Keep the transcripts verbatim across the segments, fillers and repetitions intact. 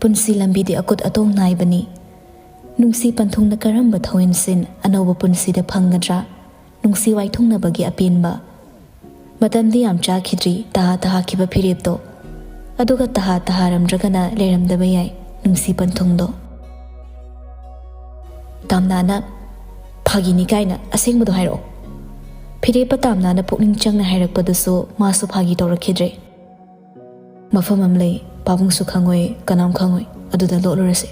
ꯄꯨꯟꯁꯤ ꯂꯝꯕꯤꯗꯤ ꯑꯀꯨꯠ ꯑꯇꯣꯡ ꯅꯥꯏꯕꯅꯤ꯫ ꯅꯨꯡꯁꯤ ꯄꯟꯊꯨꯡꯅ ꯀꯔꯝꯕ ꯊꯧꯏꯟꯁꯤꯟ ꯑꯅꯧꯕ ꯄꯨꯟꯁꯤꯗ ꯐꯪꯒꯗ꯭ꯔꯥ? ꯅꯨꯡꯁꯤ ꯋꯥꯏꯊꯨꯡꯅꯕꯒꯤ ꯑꯄꯦꯟꯕ꯫ ꯃꯇꯝꯗꯤ ꯌꯥꯝ ꯆꯥꯈꯤꯗ꯭ꯔꯤ ꯇꯍꯥ ꯇꯍꯥꯈꯤꯕ ꯐꯤꯔꯦꯞꯇꯣ꯫ ꯑꯗꯨꯒ ꯇꯍꯥ ꯇꯍꯥꯔꯝꯗ꯭ꯔꯒꯅ ꯂꯩꯔꯝꯗꯕ ꯌꯥꯏ ꯅꯨꯡꯁꯤ ꯄꯟꯊꯨꯡꯗꯣ꯫ ꯇꯥꯝꯅꯥꯅ, "ꯐꯥꯒꯤꯅꯤ ꯀꯥꯏꯅ, ꯑꯁꯦꯡꯕꯗꯣ ꯍꯥꯏꯔꯛꯑꯣ꯫" ꯐꯤꯔꯦꯞꯄ ꯇꯥꯝꯅꯥꯅ ꯄꯨꯛꯅꯤꯡ ꯆꯪꯅ ꯍꯥꯏꯔꯛꯄꯗꯨꯁꯨ ꯃꯥꯁꯨ ꯐꯥꯒꯤ ꯇꯧꯔꯛꯈꯤꯗ꯭ꯔꯦ꯫ "ꯃꯐꯝ ꯑꯃ ꯂꯩ, ꯄꯥꯕꯨꯡꯁꯨ ꯈꯪꯉꯣꯏ, ꯀꯅꯥꯝ ꯈꯪꯉꯣꯏ, ꯑꯗꯨꯗ ꯂꯣꯠꯂꯨꯔꯁꯤ꯫"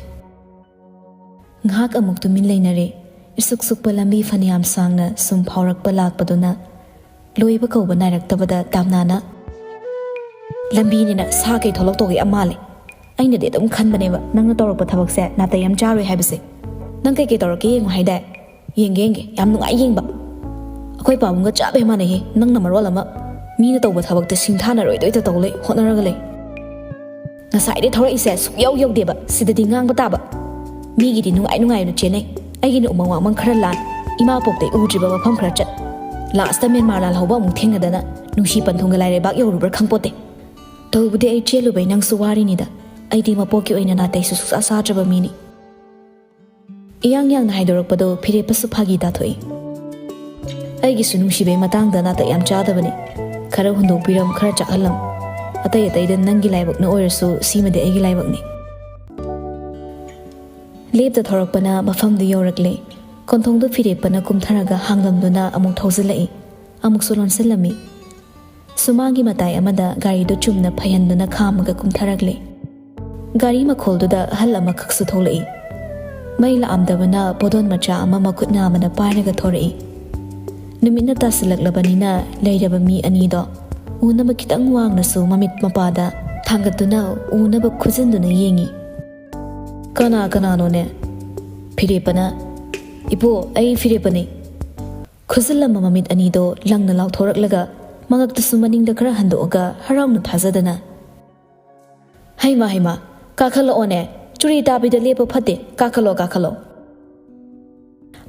ꯉꯥꯏꯍꯥꯛ ꯑꯃꯨꯛ ꯇꯨꯃꯤꯟ ꯂꯩꯅꯔꯦ꯫ ꯏꯁꯨꯛ ꯁꯨꯛꯄ ꯂꯝꯕꯤ ꯐꯅꯌꯥꯝ ꯁꯥꯡꯅ ꯁꯨꯝ ꯐꯥꯎꯔꯛꯄ ꯂꯥꯛꯄꯗꯨꯅ ꯂꯣꯏꯕ ꯀꯧꯕ ꯅꯥꯏꯔꯛꯇꯕꯗ ꯇꯥꯝꯅꯥꯅ, "ꯂꯝꯕꯤꯅꯤꯅ ꯁꯥ ꯀꯩ ꯊꯣꯛꯂꯛꯇꯧꯒꯦ ꯌꯥꯝ ꯃꯥꯜꯂꯦ꯫ ꯑꯩꯅꯗꯤ ꯑꯗꯨꯝ ꯈꯟꯕꯅꯦꯕ ꯅꯪꯅ ꯇꯧꯔꯛꯄ ꯊꯕꯛꯁꯦ ꯅꯥꯇꯩ ꯌꯥꯝ ꯆꯥꯔꯣꯏ ꯍꯥꯏꯕꯁꯦ꯫ ꯅꯪ ꯀꯩꯀꯩ ꯇꯧꯔꯛꯀꯦ ꯌꯦꯡꯉꯨ ꯍꯥꯏꯗꯥꯏ? ꯌꯦꯡꯒꯦ, ꯌꯦꯡꯒꯦ, ꯌꯥꯝ ꯅꯨꯡꯉꯥꯏ ꯌꯦꯡꯕ꯫ ꯑꯩꯈꯣꯏ ꯄꯥꯕꯨꯡꯒ ꯆꯞ ꯍꯦꯛ ꯃꯥꯟꯅꯩꯍꯦ, ꯅꯪꯅ ꯃꯔꯣꯜ ꯑꯃ꯫ ꯃꯤꯅ ꯇꯧꯕ ꯊꯕꯛꯇ ꯁꯤꯡꯊꯥꯅꯔꯣꯏꯗꯣꯏꯗ ꯇꯧ ꯂꯩ, ꯍꯣꯠꯅꯔꯒ ꯂꯩ꯫ ꯉꯁꯥꯏꯗꯩ ꯊꯧꯔꯛꯏꯁꯦ ꯁꯨꯛꯌꯧ ꯌꯧꯗꯦꯕ, ꯁꯤꯗꯗꯤ ꯉꯥꯡꯕ ꯇꯥꯕ꯫ ꯃꯤꯒꯤꯗꯤ ꯅꯨꯡꯉꯥꯏ ꯅꯨꯡꯉꯥꯏꯅ ꯆꯦꯟꯅꯩ, ꯑꯩꯒꯤꯅ ꯎꯃꯪ ꯋꯥꯃꯪ ꯈꯔ ꯂꯥꯟ, ꯏꯃꯥ ꯄꯣꯛꯇꯩ ꯎꯗ꯭ꯔꯤꯕ ꯃꯐꯝ ꯈꯔ ꯆꯠ, ꯂꯥꯁꯇ ꯃꯦꯟꯃꯥꯔ ꯂꯥꯜꯍꯧꯕ ꯑꯃꯨꯛ ꯊꯦꯡꯅꯗꯅ ꯅꯨꯡꯁꯤ ꯄꯟꯊꯨꯡꯒ ꯂꯥꯏꯔꯩꯕꯥꯛ ꯌꯧꯔꯨꯕ꯭ꯔꯥ ꯈꯪꯄꯣꯠꯇꯦ꯫ ꯇꯧꯕꯗꯤ ꯑꯩ ꯆꯦꯜꯂꯨꯕꯩ ꯅꯪꯁꯨ ꯋꯥꯔꯤꯅꯤꯗ, ꯑꯩꯗꯤ ꯃꯄꯣꯛꯀꯤ ꯑꯣꯏꯅ ꯅꯥꯇꯩꯁꯨ ꯁꯨꯛꯆꯥ ꯆꯥꯗ꯭ꯔꯕ ꯃꯤꯅꯤ꯫" ꯏꯌꯥꯡ ꯌꯥꯡꯅ ꯍꯥꯏꯗꯣꯔꯛꯄꯗꯣ ꯐꯤꯔꯦꯞꯄꯁꯨ ꯐꯥꯒꯤ ꯇꯥꯊꯣꯛꯏ꯫ "ꯑꯩꯒꯤꯁꯨ ꯅꯨꯡꯁꯤꯕꯩ ꯃꯇꯥꯡꯗ ꯅꯥꯇꯩ ꯌꯥꯝ ꯆꯥꯗꯕꯅꯤ꯫ ꯈꯔ ꯍꯨꯟꯗꯣꯛꯄꯤꯔꯝ, ꯈꯔ ꯆꯥꯛꯍꯜꯂꯝ꯫ ꯑꯇꯩ ꯑꯇꯩꯗ ꯅꯪꯒꯤ ꯂꯥꯏꯕꯛꯅ ꯑꯣꯏꯔꯁꯨ ꯁꯤꯃꯗꯤ ꯑꯩꯒꯤ ꯂꯥꯏꯕꯛꯅꯤ꯫" ꯂꯦꯞꯇ ꯊꯧꯔꯛꯄꯅ ꯃꯐꯝꯗꯨ ꯌꯧꯔꯛꯂꯦ꯫ ꯀꯣꯟꯊꯣꯡꯗꯨ ꯐꯤꯔꯦꯞꯄꯅ ꯀꯨꯝꯊꯔꯒ ꯍꯥꯡꯂꯝꯗꯨꯅ ꯑꯃꯨꯛ ꯊꯧꯖꯤꯜꯂꯛꯏ꯫ ꯑꯃꯨꯛꯁꯨ ꯂꯣꯟꯁꯤꯜꯂꯝꯃꯤ꯫ ꯁꯨꯃꯥꯡꯒꯤ ꯃꯇꯥꯏ ꯑꯃꯗ ꯒꯥꯔꯤꯗꯨ ꯆꯨꯝꯅ ꯐꯩꯍꯟꯗꯨꯅ ꯈꯥꯝꯃꯒ ꯀꯨꯝꯊꯔꯛꯂꯦ꯫ ꯒꯥꯔꯤ ꯃꯈꯣꯜꯗꯨꯗ ꯑꯍꯜ ꯑꯃꯈꯛꯁꯨ ꯊꯣꯛꯂꯛꯏ꯫ ꯃꯩ ꯂꯥꯛꯑꯝꯗꯕꯅ ꯄꯣꯗꯣꯟ ꯃꯆꯥ ꯑꯃ ꯃꯈꯨꯠ ꯅꯥꯝꯃꯅ ꯄꯥꯏꯔꯒ ꯊꯣꯔꯛꯏ꯫ ꯅꯨꯃꯤꯠꯅ ꯇꯥꯁꯤꯜꯂꯛꯂꯕꯅꯤꯅ ꯂꯩꯔꯕ ꯃꯤ ꯑꯅꯤꯗꯣ ꯎꯅꯕ ꯈꯤꯇꯪ ꯋꯥꯡꯅꯁꯨ ꯃꯃꯤꯠ ꯃꯄꯥꯗ ꯊꯥꯡꯒꯠꯇꯨꯅ ꯎꯅꯕ ꯈꯨꯖꯤꯟꯗꯨꯅ ꯌꯦꯡꯉꯤ꯫ "ꯀꯅꯥ ꯀꯅꯥꯅꯣꯅꯦ?" ꯐꯤꯔꯦꯞꯄꯅ, "ꯏꯄꯨ, ꯑꯩ ꯐꯤꯔꯦꯞꯄꯅꯤ꯫" ꯈꯨꯖꯤꯜꯂꯝꯕ ꯃꯃꯤꯠ ꯑꯅꯤꯗꯣ ꯂꯪꯅ ꯂꯥꯎꯊꯣꯔꯛꯂꯒ ꯃꯉꯛꯇꯨꯁꯨ ꯃꯅꯤꯡꯗ ꯈꯔ ꯍꯟꯗꯣꯛꯑꯒ ꯍꯔꯥꯎꯅ ꯊꯥꯖꯗꯅ, "ꯍꯩꯃꯥ, ꯍꯩꯃꯥ, ꯀꯥꯈꯠꯂꯛꯑꯣꯅꯦ, ꯆꯨꯔꯤ ꯇꯥꯕꯤꯗ ꯂꯦꯞꯄ ꯐꯠꯇꯦ, ꯀꯥꯈꯠꯂꯣ, ꯀꯥꯈꯠꯂꯣ꯫"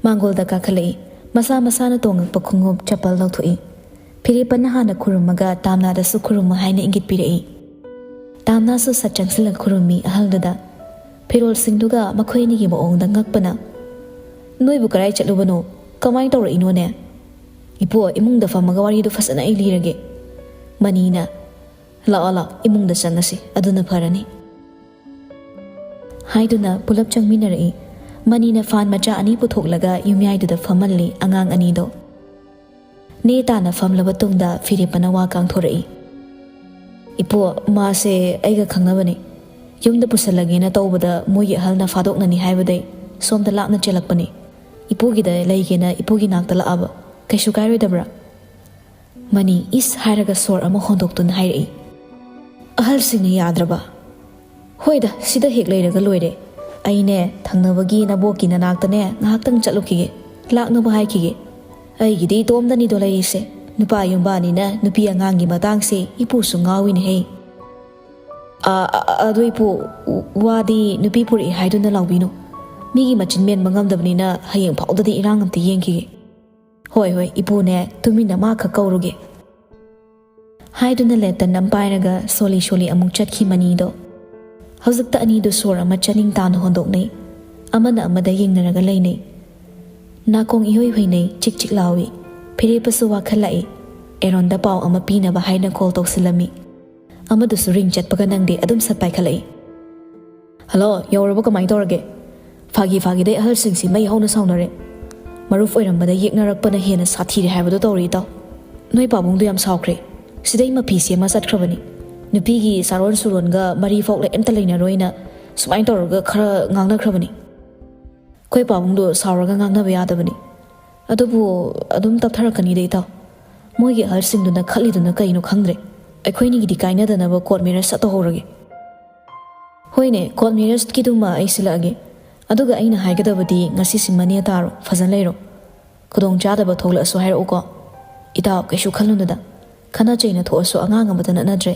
ꯃꯥꯡꯒꯣꯜꯗ ꯀꯥꯈꯠꯂꯛꯏ꯫ ꯃꯁꯥ ꯃꯁꯥꯅ ꯇꯣꯡꯉꯛꯄ ꯈꯣꯡꯎꯞ ꯆꯄꯜ ꯂꯧꯊꯣꯛꯏ꯫ ꯐꯤꯔꯦꯞꯄꯅ ꯍꯥꯟꯅ ꯈꯨꯔꯨꯝꯃꯒ ꯇꯥꯝꯅꯥꯗꯁꯨ ꯈꯨꯔꯨꯝꯃꯨ ꯍꯥꯏꯅ ꯏꯪꯒꯤꯠ ꯄꯤꯔꯛꯏ꯫ ꯇꯥꯝꯅꯥꯁꯨ ꯁꯠ ꯆꯪꯁꯤꯜꯂꯒ ꯈꯨꯔꯨꯝꯃꯤ ꯑꯍꯜꯗꯨꯗ꯫ ꯐꯤꯔꯣꯜꯁꯤꯡꯗꯨꯒ ꯃꯈꯣꯏ ꯑꯅꯤꯒꯤ ꯃꯑꯣꯡꯗ ꯉꯛꯄꯅ, "ꯅꯣꯏꯕꯨ ꯀꯔꯥꯏ ꯆꯠꯂꯨꯕꯅꯣ? ꯀꯃꯥꯏ ꯇꯧꯔꯛꯏꯅꯣꯅꯦ?" "ꯏꯄꯨ, ꯏꯃꯨꯡꯗ ꯐꯝꯃꯒ ꯋꯥꯔꯤꯗꯨ ꯐꯖꯅ ꯑꯩ ꯂꯤꯔꯒꯦ꯫" ꯃꯅꯤꯅ, "ꯂꯥꯛꯑꯣ, ꯂꯥꯛꯑꯣ, ꯏꯃꯨꯡꯗ ꯆꯪꯉꯁꯤ, ꯑꯗꯨꯅ ꯐꯔꯅꯤ," ꯍꯥꯏꯗꯨꯅ ꯄꯨꯂꯞ ꯆꯪꯃꯤꯟꯅꯔꯛꯏ꯫ ꯃꯅꯤꯅ ꯐꯥꯟ ꯃꯆꯥ ꯑꯅꯤ ꯄꯨꯊꯣꯛꯂꯒ ꯌꯨꯝꯌꯥꯏꯗꯨꯗ ꯐꯝꯍꯜꯂꯤ ꯑꯉꯥꯡ ꯑꯅꯤꯗꯣ꯫ ꯅꯦ ꯇꯥꯅ ꯐꯝꯂꯕ ꯇꯨꯡꯗ ꯐꯤꯔꯦꯞꯄꯅ ꯋꯥ ꯀꯥꯡꯊꯣꯔꯛꯏ꯫ "ꯏꯄꯨ, ꯃꯥꯁꯦ ꯑꯩꯒ ꯈꯪꯅꯕꯅꯤ꯫ ꯌꯨꯝꯗ ꯄꯨꯁꯜꯂꯒꯦꯅ ꯇꯧꯕꯗ ꯃꯣꯏꯒꯤ ꯑꯍꯜꯅ ꯐꯥꯗꯣꯛꯅꯅꯤ ꯍꯥꯏꯕꯗꯩ ꯁꯣꯝꯗ ꯂꯥꯞꯅ ꯆꯦꯜꯂꯛꯄꯅꯤ꯫ ꯏꯄꯨꯒꯤꯗ ꯂꯩꯒꯦꯅ ꯏꯄꯨꯒꯤ ꯅꯥꯛꯇ ꯂꯥꯛꯑꯕ꯫ ꯀꯩꯁꯨ ꯀꯥꯏꯔꯣꯏꯗꯕ꯭ꯔꯥ?" ꯃꯅꯤ ꯏꯁ ꯍꯥꯏꯔꯒ ꯁꯣꯔ ꯑꯃ ꯍꯣꯟꯗꯣꯛꯇꯨꯅ ꯍꯥꯏꯔꯛꯏ꯫ "ꯑꯍꯜꯁꯤꯡꯅ ꯌꯥꯗ꯭ꯔꯕ? ꯍꯣꯏꯗ, ꯁꯤꯗ ꯍꯦꯛ ꯂꯩꯔꯒ ꯂꯣꯏꯔꯦ꯫ ꯑꯩꯅꯦ, ꯊꯪꯅꯕꯒꯤ ꯅꯕꯣꯛꯀꯤ ꯅꯅꯥꯛꯇꯅꯦ ꯉꯥꯏꯍꯥꯛꯇꯪ ꯆꯠꯂꯨꯈꯤꯒꯦ, ꯂꯥꯛꯅꯕ ꯍꯥꯏꯈꯤꯒꯦ꯫ ꯑꯩꯒꯤꯗꯤ ꯏꯇꯣꯝꯗꯅꯤꯗꯣ ꯂꯩꯔꯤꯁꯦ꯫ ꯅꯨꯄꯥ ꯌꯨꯝꯕꯥꯅꯤꯅ ꯅꯨꯄꯤ ꯑꯉꯥꯡꯒꯤ ꯃꯇꯥꯡꯁꯦ ꯏꯄꯨꯁꯨ ꯉꯥꯎꯏꯅꯦꯍꯦ꯫ ꯑ, ꯑ, ꯑ, ꯑꯗꯨ ꯏꯄꯨ, ꯋꯥꯗꯤ ꯅꯨꯄꯤ ꯄꯨꯔꯛꯑꯦ ꯍꯥꯏꯗꯨꯅ ꯂꯥꯎꯕꯤꯅꯨ꯫ ꯃꯤꯒꯤ ꯃꯆꯤꯟ ꯃꯦꯟꯕ ꯉꯝꯗꯕꯅꯤꯅ ꯍꯌꯦꯡ ꯐꯥꯎꯗꯗꯤ ꯏꯔꯥꯡ ꯑꯝꯇ ꯌꯦꯡꯈꯤꯒꯦ꯫" "ꯍꯣꯏ, ꯍꯣꯏ, ꯏꯄꯨꯅꯦ ꯇꯨꯃꯤꯟꯅ ꯃꯥ ꯈꯛ ꯀꯧꯔꯨꯒꯦ," ꯍꯥꯏꯗꯨꯅ ꯂꯦꯇꯟ ꯑꯃ ꯄꯥꯏꯔꯒ ꯁꯣꯂꯤ ꯁꯣꯂꯤ ꯑꯃꯨꯛ ꯆꯠꯈꯤ ꯃꯅꯤꯗꯣ꯫ ꯍꯧꯖꯤꯛꯇ ꯑꯅꯤꯗꯨ ꯁꯣꯔ ꯑꯃ ꯆꯥꯅꯤꯡ ꯇꯥꯅ ꯍꯣꯟꯗꯣꯛꯅꯩ꯫ ꯑꯃꯅ ꯑꯃꯗ ꯌꯦꯡꯅꯔꯒ ꯂꯩꯅꯩ꯫ ꯅꯥꯀꯣꯡ ꯏꯍꯣꯏ ꯍꯣꯏꯅꯩ, ꯆꯤꯛ ꯆꯤꯛ ꯂꯥꯎꯏ꯫ ꯐꯤꯔꯦꯞꯄꯁꯨ ꯋꯥꯈꯠꯂꯛꯏ꯫ ꯑꯦꯔꯣꯟꯗ ꯄꯥꯎ ꯑꯃ ꯄꯤꯅꯕ ꯍꯥꯏꯅ ꯀꯣꯜ ꯇꯧꯁꯤꯜꯂꯝꯃꯤ꯫ ꯑꯃꯗꯨꯁꯨ ꯔꯤꯡ ꯆꯠꯄꯒ ꯅꯪꯗꯦ, ꯑꯗꯨꯝ ꯁꯠ ꯄꯥꯏꯈꯠꯂꯛꯏ꯫ "ꯍꯜꯂꯣ, ꯌꯧꯔꯕ? ꯀꯃꯥꯏꯅ ꯇꯧꯔꯒꯦ?" "ꯐꯥꯒꯤ ꯐꯥꯒꯤꯗꯩ ꯑꯍꯜꯁꯤꯡꯁꯤ ꯃꯩ ꯍꯧꯅ ꯁꯥꯎꯅꯔꯦ꯫ ꯃꯔꯨꯞ ꯑꯣꯏꯔꯝꯕꯗ ꯌꯦꯛꯅꯔꯛꯄꯅ ꯍꯦꯟꯅ ꯁꯥꯊꯤꯔꯦ ꯍꯥꯏꯕꯗꯣ ꯇꯧꯔꯦ, ꯏꯇꯥꯎ꯫ ꯅꯣꯏ ꯄꯥꯕꯨꯡꯗꯣ ꯌꯥꯝ ꯁꯥꯎꯈ꯭ꯔꯦ꯫ ꯁꯤꯗꯩ ꯃꯐꯤ ꯁꯦꯝꯃ ꯆꯠꯈ꯭ꯔꯕꯅꯤ꯫ ꯅꯨꯄꯤꯒꯤ ꯆꯥꯔꯣꯟ ꯁꯨꯔꯣꯟꯒ ꯃꯔꯤ ꯐꯥꯎ ꯂꯩ ꯑꯝꯇ ꯂꯩꯅꯔꯣꯏꯅ ꯁꯨꯃꯥꯏꯅ ꯇꯧꯔꯒ ꯈꯔ ꯉꯥꯡꯅꯈ꯭ꯔꯕꯅꯤ꯫ ꯑꯩꯈꯣꯏ ꯄꯥꯕꯨꯡꯗꯣ ꯁꯥꯎꯔꯒ ꯉꯥꯡꯅꯕ ꯌꯥꯗꯕꯅꯤ꯫ ꯑꯗꯨꯕꯨ ꯑꯗꯨꯝ ꯇꯞꯊꯔꯛꯀꯅꯤꯗ, ꯏꯇꯥꯎ꯫ ꯃꯣꯏꯒꯤ ꯑꯍꯜꯁꯤꯡꯗꯨꯅ ꯈꯜꯂꯤꯗꯨꯅ ꯀꯩꯅꯣ ꯈꯪꯗ꯭ꯔꯦ꯫ ꯑꯩꯈꯣꯏꯅꯤꯒꯤꯗꯤ ꯀꯥꯏꯅꯗꯅꯕ ꯀꯣꯔꯠ ꯃꯦꯔꯦꯖ ꯆꯠꯇꯍꯧꯔꯒꯦ꯫" "ꯍꯣꯏꯅꯦ, ꯀꯣꯔꯠ ꯃꯦꯔꯦꯖꯀꯤꯗꯨꯃ ꯑꯩ ꯁꯤꯜꯂꯛꯑꯒꯦ꯫ ꯑꯗꯨꯒ ꯑꯩꯅ ꯍꯥꯏꯒꯗꯕꯗꯤ ꯉꯁꯤꯁꯤꯃꯅꯦ ꯇꯥꯔꯣ, ꯐꯖꯅ ꯂꯩꯔꯣ꯫ ꯈꯨꯗꯣꯡ ꯆꯥꯗꯕ ꯊꯣꯛꯂꯛꯑꯁꯨ ꯍꯥꯏꯔꯛꯎꯀꯣ꯫" "ꯏꯇꯥꯎ, ꯀꯩꯁꯨ ꯈꯜꯂꯨꯅꯨꯗ꯫ ꯈꯠꯅ ꯆꯩꯅ ꯊꯣꯛꯑꯁꯨ ꯑꯉꯥꯡ ꯑꯃꯇ ꯅꯠꯅꯗ꯭ꯔꯦ꯫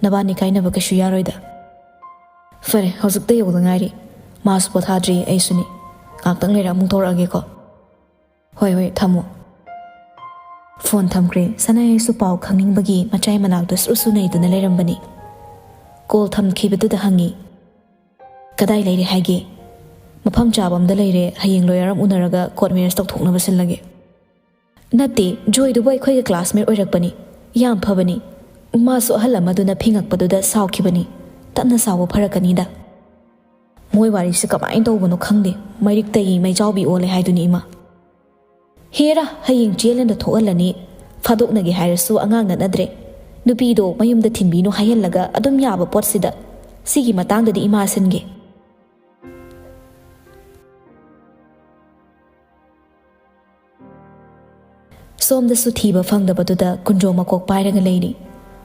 ꯅꯕꯥꯅꯤ ꯀꯥꯏꯅꯕ ꯀꯩꯁꯨ ꯌꯥꯔꯣꯏꯗ꯫" "ꯐꯔꯦ, ꯍꯧꯖꯤꯛꯇ ꯌꯧꯗ ꯉꯥꯏꯔꯤ꯫ ꯃꯥꯁꯨ ꯄꯣꯊꯥꯗ꯭ꯔꯤ, ꯑꯩꯁꯨꯅꯤ꯫ ꯉꯥꯛꯇꯪ ꯂꯩꯔ ꯑꯃꯨꯛ ꯇꯧꯔꯛꯑꯒꯦꯀꯣ꯫" "ꯍꯣꯏ, ꯍꯣꯏ, ꯊꯝꯃꯣ꯫" ꯐꯣꯟ ꯊꯝꯈ꯭ꯔꯦ꯫ ꯁꯅꯥꯌꯥꯏꯁꯨ ꯄꯥꯎ ꯈꯪꯅꯤꯡꯕꯒꯤ ꯃꯆꯥꯏ ꯃꯅꯥꯛꯇ ꯁꯨꯔꯨ ꯁꯨꯔꯨ ꯅꯩꯗꯨꯅ ꯂꯩꯔꯝꯕꯅꯤ꯫ ꯀꯣꯜ ꯊꯝꯈꯤꯕꯗꯨꯗ ꯍꯪꯉꯤ, "ꯀꯗꯥꯏ ꯂꯩꯔꯦ ꯍꯥꯏꯒꯦ?" "ꯃꯐꯝ ꯆꯥꯕ ꯑꯃꯗ ꯂꯩꯔꯦ, ꯍꯌꯦꯡ ꯂꯣꯌꯔ ꯑꯃ ꯎꯅꯔꯒ ꯀꯣꯔꯠ ꯃꯦꯔꯦꯖ ꯇꯧꯊꯣꯛꯅꯕ ꯁꯤꯜꯂꯒꯦ"꯫ "ꯅꯠꯇꯦ, ꯖꯣꯏꯗꯨꯕꯨ ꯑꯩꯈꯣꯏꯒ ꯀ꯭ꯂꯥꯁꯃꯦꯠ ꯑꯣꯏꯔꯛꯄꯅꯤ, ꯌꯥꯝ ꯐꯕꯅꯤ꯫ ꯃꯥꯁꯨ ꯑꯍꯜ ꯑꯃꯗꯨꯅ ꯐꯤꯡꯉꯛꯄꯗꯨꯗ ꯁꯥꯎꯈꯤꯕꯅꯤ꯫ ꯇꯞꯅ ꯁꯥꯎꯕ ꯐꯔꯛꯀꯅꯤꯗ"꯫ ꯃꯣꯏ ꯋꯥꯔꯤꯁꯤ ꯀꯃꯥꯏꯅ ꯇꯧꯕꯅꯣ ꯈꯪꯗꯦ, ꯃꯩꯔꯤꯛꯇꯒꯤ ꯃꯩꯖꯥꯎꯕꯤ ꯑꯣꯜꯂꯦ ꯍꯥꯏꯗꯨꯅꯤ ꯏꯃꯥ꯫ "ꯍꯦꯔꯥ, ꯍꯌꯦꯡ ꯆꯦꯜꯂꯦꯅ ꯊꯣꯛꯍꯜꯂꯅꯤ꯫ ꯐꯥꯗꯣꯛꯅꯒꯦ ꯍꯥꯏꯔꯁꯨ ꯑꯉꯥꯡꯅ ꯅꯠꯇ꯭ꯔꯦ꯫ ꯅꯨꯄꯤꯗꯣ ꯃꯌꯨꯝꯗ ꯊꯤꯟꯕꯤꯅꯨ ꯍꯥꯏꯍꯜꯂꯒ ꯑꯗꯨꯝ ꯌꯥꯕ ꯄꯣꯠꯁꯤꯗ꯫ ꯁꯤꯒꯤ ꯃꯇꯥꯡꯗꯗꯤ ꯏꯃꯥ ꯁꯤꯟꯒꯦ"꯫ ꯁꯣꯝꯗꯁꯨ ꯊꯤꯕ ꯐꯪꯗꯕꯗꯨꯗ ꯀꯨꯟꯗ꯭ꯔꯣ ꯃꯀꯣꯛ ꯄꯥꯏꯔꯒ ꯂꯩꯔꯤ꯫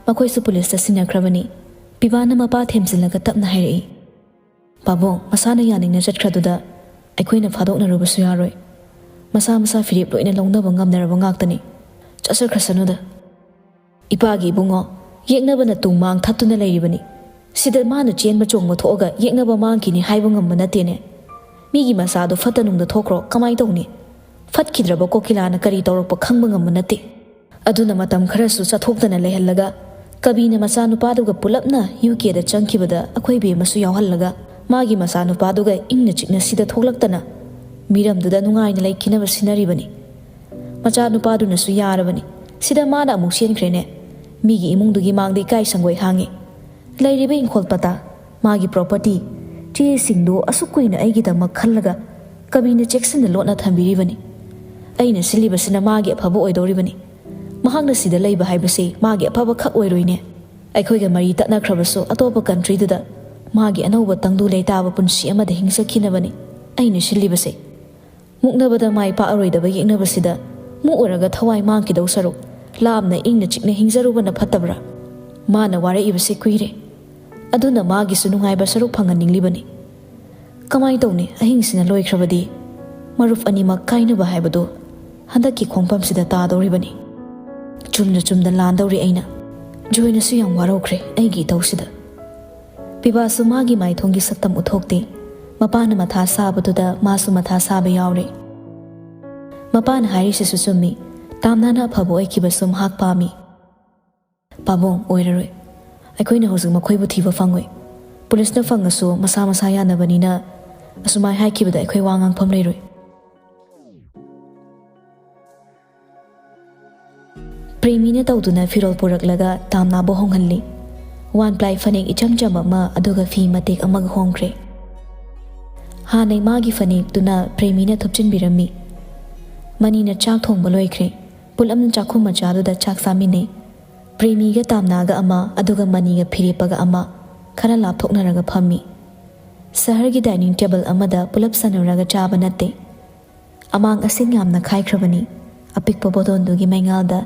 ꯃꯈꯣꯏꯁꯨ ꯄꯨꯂꯤꯁꯇ ꯁꯤꯟꯅꯈ꯭ꯔꯕꯅꯤ꯫ ꯄꯤꯕꯥꯅ ꯃꯄꯥ ꯊꯦꯝꯖꯤꯜꯂꯒ ꯇꯞꯅ ꯍꯥꯏꯔꯛꯏ, "ꯄꯥꯕꯨꯡ, ꯃꯁꯥꯅ ꯌꯥꯅꯤꯡꯅ ꯆꯠꯈ꯭ꯔꯗꯨꯗ ꯑꯩꯈꯣꯏꯅ ꯐꯥꯗꯣꯛꯅꯔꯨꯕꯁꯨ ꯌꯥꯔꯣꯏ꯫ ꯃꯁꯥ ꯃꯁꯥ ꯐꯤꯔꯦꯞ ꯂꯣꯏꯅ ꯂꯧꯅꯕ ꯉꯝꯅꯔꯕ ꯉꯥꯛꯇꯅꯤ꯫ ꯆꯠꯆꯈ꯭ꯔꯁꯅꯨꯗ"꯫ "ꯏꯄꯥꯒꯤ ꯏꯕꯨꯡꯉꯣ, ꯌꯦꯛꯅꯕꯅ ꯇꯨꯡ ꯃꯥꯡ ꯊꯠꯇꯨꯅ ꯂꯩꯔꯤꯕꯅꯤ꯫ ꯁꯤꯗ ꯃꯥꯅ ꯆꯦꯟꯕ ꯆꯣꯡꯕ ꯊꯣꯛꯑꯒ ꯌꯦꯛꯅꯕ ꯃꯥꯡꯈꯤꯅꯤ ꯍꯥꯏꯕ ꯉꯝꯕ ꯅꯠꯇꯦꯅꯦ꯫ ꯃꯤꯒꯤ ꯃꯆꯥꯗꯣ ꯐꯠꯇ ꯅꯨꯡꯗ ꯊꯣꯛꯈ꯭ꯔꯣ, ꯀꯃꯥꯏ ꯇꯧꯅꯤ? ꯐꯠꯈꯤꯗ꯭ꯔꯕ ꯀꯣꯀꯤꯂꯥꯅ ꯀꯔꯤ ꯇꯧꯔꯛꯄ ꯈꯪꯕ ꯉꯝꯕ ꯅꯠꯇꯦ꯫ ꯑꯗꯨꯅ ꯃꯇꯝ ꯈꯔꯁꯨ ꯆꯠꯊꯣꯛꯇꯅ ꯂꯩꯍꯜꯂꯒ, ꯀꯕꯤꯅ ꯃꯆꯥꯅꯨꯄꯥꯗꯨꯒ ꯄꯨꯂꯞꯅ ꯌꯨ ꯀꯦꯗ ꯆꯪꯈꯤꯕꯗ ꯑꯩꯈꯣꯏ ꯕꯦꯝꯃꯁꯨ ꯌꯥꯎꯍꯜꯂꯒ, ꯃꯥꯒꯤ ꯃꯆꯥꯅꯨꯄꯥꯗꯨꯒ ꯏꯪꯅ ꯆꯤꯛꯅ ꯁꯤꯗ ꯊꯣꯛꯂꯛꯇꯅ ꯃꯤꯔꯝꯗꯨꯗ ꯅꯨꯡꯉꯥꯏꯅ ꯂꯩꯈꯤꯅꯕ ꯁꯤꯟꯅꯔꯤꯕꯅꯤ꯫ ꯃꯆꯥꯅꯨꯄꯥꯗꯨꯅꯁꯨ ꯌꯥꯔꯕꯅꯤ꯫ ꯁꯤꯗ ꯃꯥꯅ ꯑꯃꯨꯛ ꯆꯦꯟꯈ꯭ꯔꯦꯅꯦ꯫ ꯃꯤꯒꯤ ꯏꯃꯨꯡꯗꯨꯒꯤ ꯃꯥꯡꯗ ꯏꯀꯥꯏ ꯁꯪꯒꯣꯏ ꯍꯥꯡꯉꯤ꯫ ꯂꯩꯔꯤꯕ ꯏꯪꯈꯣꯜ ꯄꯇꯥ, ꯃꯥꯒꯤ ꯄ꯭ꯔꯣꯄꯔꯇꯤ, ꯆꯦꯁꯤꯡꯗꯨ ꯑꯁꯨꯛ ꯀꯨꯏꯅ ꯑꯩꯒꯤꯗꯃꯛ ꯈꯜꯂꯒ ꯀꯕꯤꯅ ꯆꯦꯛꯁꯤꯟꯅ ꯂꯣꯠꯅ ꯊꯝꯕꯤꯔꯤꯕꯅꯤ꯫ ꯑꯩꯅ ꯁꯤꯜꯂꯤꯕꯁꯤꯅ ꯃꯥꯒꯤ ꯑꯐꯕ ꯑꯣꯏꯗꯧꯔꯤꯕꯅꯤ꯫ ꯃꯍꯥꯛꯅ ꯁꯤꯗ ꯂꯩꯕ ꯍꯥꯏꯕꯁꯤ ꯃꯥꯒꯤ ꯑꯐꯕ ꯈꯛ ꯑꯣꯏꯔꯣꯏꯅꯦ꯫ ꯑꯩꯈꯣꯏꯒ ꯃꯔꯤ ꯇꯠꯅꯈ꯭ꯔꯕꯁꯨ ꯑꯇꯣꯞꯄ ꯀꯟꯇ꯭ꯔꯤꯗꯨꯗ ꯃꯥꯒꯤ ꯑꯅꯧꯕ ꯇꯪꯗꯨ ꯂꯩꯇꯥꯕ ꯄꯨꯟꯁꯤ ꯑꯃꯗ ꯍꯤꯡꯖꯈꯤꯅꯕꯅꯤ ꯑꯩꯅ ꯁꯤꯜꯂꯤꯕꯁꯦ꯫ ꯃꯨꯛꯅꯕꯗ ꯃꯥꯏ ꯄꯥꯛꯑꯔꯣꯏꯗꯕ ꯌꯦꯛꯅꯕꯁꯤꯗ ꯃꯨꯛꯎꯔꯒ ꯊꯋꯥꯏ ꯃꯥꯡꯈꯤꯗꯧ ꯁꯔꯨꯛ ꯂꯥꯞꯅ ꯏꯪꯅ ꯆꯤꯛꯅ ꯍꯤꯡꯖꯔꯨꯕꯅ ꯐꯠꯇꯕ꯭ꯔꯥ? ꯃꯥꯅ ꯋꯥꯔꯛꯏꯕꯁꯤ ꯀꯨꯏꯔꯦ꯫ ꯑꯗꯨꯅ ꯃꯥꯒꯤꯁꯨ ꯅꯨꯡꯉꯥꯏꯕ ꯁꯔꯨꯛ ꯐꯪꯍꯟꯅꯤꯡꯂꯤꯕꯅꯤ꯫ ꯀꯃꯥꯏ ꯇꯧꯅꯤ? ꯑꯍꯤꯡꯁꯤꯅ ꯂꯣꯏꯈ꯭ꯔꯕꯗꯤ ꯃꯔꯨꯞ ꯑꯅꯤꯃꯛ ꯀꯥꯏꯅꯕ ꯍꯥꯏꯕꯗꯨ ꯍꯟꯗꯛꯀꯤ ꯈꯣꯡꯐꯝꯁꯤꯗ ꯇꯥꯗꯧꯔꯤꯕꯅꯤ꯫ ꯆꯨꯝꯅ ꯆꯨꯝꯅ ꯂꯥꯟꯗꯧꯔꯤ ꯑꯩꯅ꯫ ꯖꯣꯏꯅꯁꯨ ꯌꯥꯝ ꯋꯥꯔꯧꯈ꯭ꯔꯦ ꯑꯩꯒꯤ ꯏꯇꯧꯁꯤꯗ꯫ ꯄꯤꯕꯥꯁꯨ ꯃꯥꯒꯤ ꯃꯥꯏꯊꯣꯡꯒꯤ ꯁꯛꯇꯝ ꯎꯠꯊꯣꯛꯇꯦ꯫ ꯃꯄꯥꯅ ꯃꯊꯥ ꯁꯥꯕꯗꯨꯗ ꯃꯥꯁꯨ ꯃꯊꯥ ꯁꯥꯕ ꯌꯥꯎꯔꯦ꯫ ꯃꯄꯥꯅ ꯍꯥꯏꯔꯤꯁꯤꯁꯨ ꯆꯨꯝꯃꯤ꯫ ꯇꯥꯝꯅꯥꯅ ꯑꯐꯕ ꯑꯣꯏꯈꯤꯕꯁꯨ ꯃꯍꯥꯛ ꯄꯥꯝꯃꯤ꯫ "ꯄꯥꯕꯨꯡ, ꯑꯣꯏꯔꯔꯣꯏ꯫ ꯑꯩꯈꯣꯏꯅ ꯍꯧꯖꯤꯛ ꯃꯈꯣꯏꯕꯨ ꯊꯤꯕ ꯐꯪꯉꯣꯏ꯫ ꯄꯨꯂꯤꯁꯅ ꯐꯪꯉꯁꯨ ꯃꯁꯥ ꯃꯁꯥ ꯌꯥꯅꯕꯅꯤꯅ ꯑꯁꯨꯃꯥꯏ ꯍꯥꯏꯈꯤꯕꯗ ꯑꯩꯈꯣꯏ ꯋꯥ ꯉꯥꯡꯐꯝ ꯂꯩꯔꯣꯏ꯫ ꯄ꯭ꯔꯦꯃꯤꯅ ꯇꯧꯗꯨꯅ ꯐꯤꯔꯣꯜ ꯄꯨꯔꯛꯂꯒ ꯇꯥꯝꯅꯥꯕꯨ ꯍꯣꯡꯍꯜꯂꯤ꯫ ꯋꯥꯟ ꯄ꯭ꯂꯥꯏ ꯐꯅꯦꯛ ꯏꯆꯝ ꯆꯝꯕ ꯑꯃ, ꯑꯗꯨꯒ ꯐꯤ ꯃꯇꯦꯛ ꯑꯃꯒ ꯍꯣꯡꯈ꯭ꯔꯦ꯫ ꯍꯥꯟꯅ ꯏꯃꯥꯒꯤ ꯐꯅꯦꯛꯇꯨꯅ ꯄ꯭ꯔꯦꯃꯤꯅ ꯊꯨꯞꯆꯤꯟꯕꯤꯔꯝꯃꯤ꯫ ꯃꯅꯤꯅ ꯆꯥꯛ ꯊꯣꯡꯕ ꯂꯣꯏꯈ꯭ꯔꯦ꯫ ꯄꯨꯂꯞꯅ ꯆꯥꯛꯈꯨꯝ ꯃꯆꯥꯗꯨꯗ ꯆꯥꯛ ꯆꯥꯃꯤꯟꯅꯩ꯫ ꯄ꯭ꯔꯦꯃꯤꯒ ꯇꯥꯝꯅꯥꯒ ꯑꯃ, ꯑꯗꯨꯒ ꯃꯅꯤꯒ ꯐꯤꯔꯦꯞꯄꯒ ꯑꯃ, ꯈꯔ ꯂꯥꯞꯊꯣꯛꯅꯔꯒ ꯐꯝꯃꯤ꯫ ꯁꯍꯔꯒꯤ ꯗꯥꯏꯅꯤꯡ ꯇꯦꯕꯜ ꯑꯃꯗ ꯄꯨꯂꯞ ꯁꯥꯟꯅꯔꯒ ꯆꯥꯕ ꯅꯠꯇꯦ꯫ ꯑꯃꯥꯡ ꯑꯁꯦꯡ ꯌꯥꯝꯅ ꯈꯥꯏꯈ꯭ꯔꯕꯅꯤ꯫ ꯑꯄꯤꯛꯄ ꯕꯣꯗꯣꯟꯗꯨꯒꯤ ꯃꯩꯉꯥꯜꯗ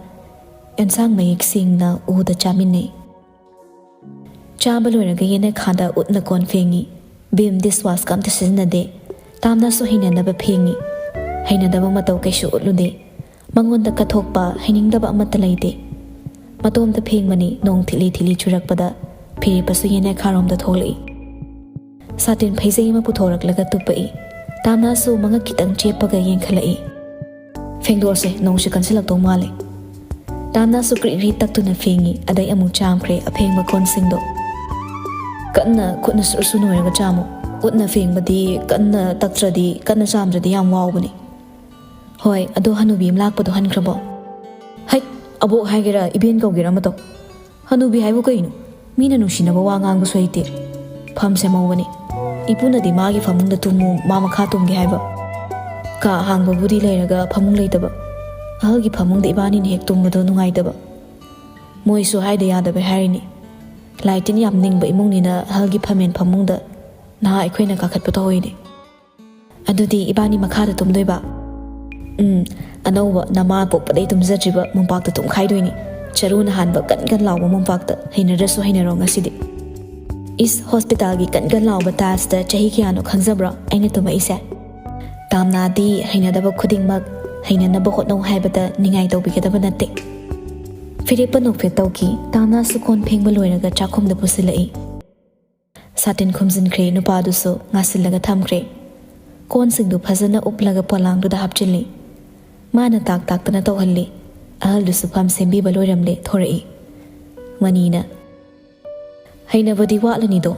ꯑꯦꯟꯁꯥꯡ ꯃꯌꯦꯛ ꯁꯦꯡꯅ ꯎꯗ ꯆꯥꯃꯤꯟꯅꯩ꯫ ꯆꯥꯕ ꯂꯣꯏꯔꯒ ꯌꯦꯅꯈꯥꯗ ꯎꯠꯅ ꯀꯣꯟ ꯐꯦꯡꯉꯤ꯫ ꯚꯤꯝ ꯗꯤꯁꯋꯥꯁꯀ ꯑꯝꯇ ꯁꯤꯖꯤꯟꯅꯗꯦ꯫ ꯇꯥꯝꯅꯥꯁꯨ ꯍꯩꯅꯅꯕ ꯐꯦꯡꯉꯤ꯫ ꯍꯩꯅꯗꯕ ꯃꯇꯧ ꯀꯩꯁꯨ ꯎꯠꯂꯨꯗꯦ꯫ ꯃꯉꯣꯟꯗ ꯀꯠꯊꯣꯛꯄ, ꯍꯩꯅꯤꯡꯗꯕ ꯑꯃꯠꯇ ꯂꯩꯇꯦ꯫ ꯃꯇꯣꯝꯇ ꯐꯦꯡꯕꯅꯤ, ꯅꯣꯡ ꯊꯤꯠꯂꯤ ꯊꯤꯠꯂꯤ ꯆꯨꯔꯛꯄꯗ ꯐꯤꯔꯦꯞꯄꯁꯨ ꯌꯦꯅꯈꯥꯔꯣꯝꯗ ꯊꯣꯛꯂꯛꯏ꯫ ꯁꯥꯇꯤꯟ ꯐꯩꯖꯩ ꯑꯃ ꯄꯨꯊꯣꯔꯛꯂꯒ ꯇꯨꯞꯄꯛꯏ꯫ ꯇꯥꯝꯅꯥꯁꯨ ꯃꯉꯛ ꯈꯤꯇꯪ ꯆꯦꯞꯄꯒ ꯌꯦꯡꯈꯠꯂꯛꯏ꯫ "ꯐꯦꯡꯗꯣꯛꯑꯁꯦ, ꯅꯣꯡꯁꯨ ꯀꯟꯁꯤꯜꯂꯛꯇꯧ ꯃꯥꯜꯂꯦ꯫" ꯇꯥꯝꯅꯥꯁꯨ ꯀ꯭ꯔꯤꯛ ꯀ꯭ꯔꯤꯛ ꯇꯛꯇꯨꯅ ꯐꯦꯡꯉꯤ, ꯑꯗꯩ ꯑꯃꯨꯛ ꯆꯥꯝꯈ꯭ꯔꯦ ꯑꯐꯦꯡꯕ ꯀꯣꯟꯁꯤꯡꯗꯣ꯫ "ꯀꯟꯅ ꯈꯨꯠꯅ ꯁꯨꯔ ꯁꯨ ꯅꯣꯏꯔꯒ ꯆꯥꯝꯃꯨ꯫ ꯈꯨꯠꯅ ꯐꯦꯡꯕꯗꯤ ꯀꯟꯅ ꯇꯛꯇ꯭ꯔꯗꯤ, ꯀꯟꯅ ꯆꯥꯝꯗ꯭ꯔꯗꯤ ꯌꯥꯝ ꯋꯥꯎꯕꯅꯤ꯫" "ꯍꯣꯏ, ꯑꯗꯣ ꯍꯅꯨꯕꯤ ꯑꯃ ꯂꯥꯛꯄꯗꯣ ꯍꯟꯈ꯭ꯔꯕꯣ?" "ꯍꯩꯠ, ꯑꯕꯣꯛ ꯍꯥꯏꯒꯦꯔꯥ, ꯏꯕꯦꯟ ꯀꯧꯒꯦꯔꯥ ꯑꯃ ꯇꯧ꯫ ꯍꯅꯨꯕꯤ ꯍꯥꯏꯕꯨ ꯀꯩꯅꯣ? ꯃꯤꯅ ꯅꯨꯡꯁꯤꯅꯕ ꯋꯥ ꯉꯥꯡꯕꯁꯨ ꯍꯩꯇꯦ꯫ ꯐꯝ ꯁꯦꯝꯍꯧꯕꯅꯤ꯫ ꯏꯄꯨꯅꯗꯤ ꯃꯥꯒꯤ ꯐꯃꯨꯡꯗ ꯇꯨꯝꯃꯨ, ꯃꯥ ꯃꯈꯥ ꯇꯨꯝꯒꯦ ꯍꯥꯏꯕ꯫ ꯀꯥ ꯑꯍꯥꯡꯕꯕꯨꯗꯤ ꯂꯩꯔꯒ ꯐꯃꯨꯡ ꯂꯩꯇꯕ꯫ ꯑꯍꯜꯒꯤ ꯐꯃꯨꯡꯗ ꯏꯕꯥꯅꯤꯅ ꯍꯦꯛ ꯇꯨꯝꯕꯗꯣ ꯅꯨꯡꯉꯥꯏꯇꯕ꯫ ꯃꯣꯏꯁꯨ ꯍꯥꯏꯗ ꯌꯥꯗꯕꯩ ꯍꯥꯏꯔꯤꯅꯤ꯫ ꯂꯥꯏ ꯇꯤꯟ ꯌꯥꯝ ꯅꯤꯡꯕ ꯏꯃꯨꯡꯅꯤꯅ ꯑꯍꯜꯒꯤ ꯐꯝꯃꯦꯟ ꯐꯃꯨꯡꯗ ꯅꯍꯥ ꯑꯩꯈꯣꯏꯅ ꯀꯥꯈꯠꯄ ꯇꯧꯍꯩꯗꯦ꯫" "ꯑꯗꯨꯗꯤ ꯏꯕꯥꯅꯤ ꯃꯈꯥꯗ ꯇꯨꯝꯗꯣꯏꯕ?" "ꯎꯝ, ꯑꯅꯧꯕ ꯅꯃꯥ ꯄꯣꯛꯄꯗꯩ ꯇꯨꯝꯖꯗ꯭ꯔꯤꯕ ꯃꯣꯝꯄꯥꯛꯇ ꯇꯨꯝꯈꯥꯏꯗꯣꯏꯅꯤ꯫ ꯆꯔꯨꯅ ꯍꯥꯟꯕ ꯀꯟ ꯀꯟ ꯂꯥꯎꯕ ꯃꯣꯝꯄꯥꯛꯇ, ꯍꯩꯅꯔꯁꯨ ꯍꯩꯅꯔꯣ ꯉꯁꯤꯗꯤ꯫" "ꯏꯁ, ꯍꯣꯁꯄꯤꯇꯥꯜꯒꯤ ꯀꯟ ꯀꯟ ꯂꯥꯎꯕ ꯇꯥꯏꯜꯁꯇ ꯆꯍꯤ ꯀꯌꯥꯅꯣ ꯈꯪꯖꯕ꯭ꯔꯣ ꯑꯩꯅ ꯇꯨꯝꯃꯛꯏꯁꯦ?" "ꯇꯥꯝꯅꯥꯗꯤ ꯍꯩꯅꯗꯕ ꯈꯨꯗꯤꯡꯃꯛ ꯍꯩꯅꯅꯕ ꯍꯣꯠꯅꯧ ꯍꯥꯏꯕꯗ ꯅꯤꯡꯉꯥꯏ ꯇꯧꯕꯤꯒꯗꯕ ꯅꯠꯇꯦ꯫" ꯐꯤꯔꯦꯞꯄ ꯅꯣꯛꯐꯦꯠ ꯇꯧꯈꯤ꯫ ꯇꯥꯝꯅꯥꯁꯨ ꯀꯣꯟ ꯐꯦꯡꯕ ꯂꯣꯏꯔꯒ ꯆꯥꯛꯈꯨꯝꯗ ꯄꯨꯁꯤꯜꯂꯛꯏ꯫ ꯁꯥꯇꯤꯟ ꯈꯨꯝꯖꯤꯟꯈ꯭ꯔꯦ, ꯅꯨꯄꯥꯗꯨꯁꯨ ꯉꯥꯁꯤꯜꯂꯒ ꯊꯝꯈ꯭ꯔꯦ꯫ ꯀꯣꯟꯁꯤꯡꯗꯨ ꯐꯖꯅ ꯎꯞꯂꯒ ꯄꯣꯂꯥꯡꯗꯨꯗ ꯍꯥꯞꯆꯤꯜꯂꯤ꯫ ꯃꯥꯅ ꯇꯥꯛ ꯇꯥꯛꯇꯅ ꯇꯧꯍꯜꯂꯤ꯫ ꯑꯍꯜꯗꯨꯁꯨ ꯐꯝ ꯁꯦꯝꯕꯤꯕ ꯂꯣꯏꯔꯝꯂꯦ, ꯊꯣꯔꯛꯏ꯫ ꯃꯅꯤꯅ, ꯍꯩꯅꯕꯗꯤ ꯋꯥꯠꯂꯅꯤꯗꯣ꯫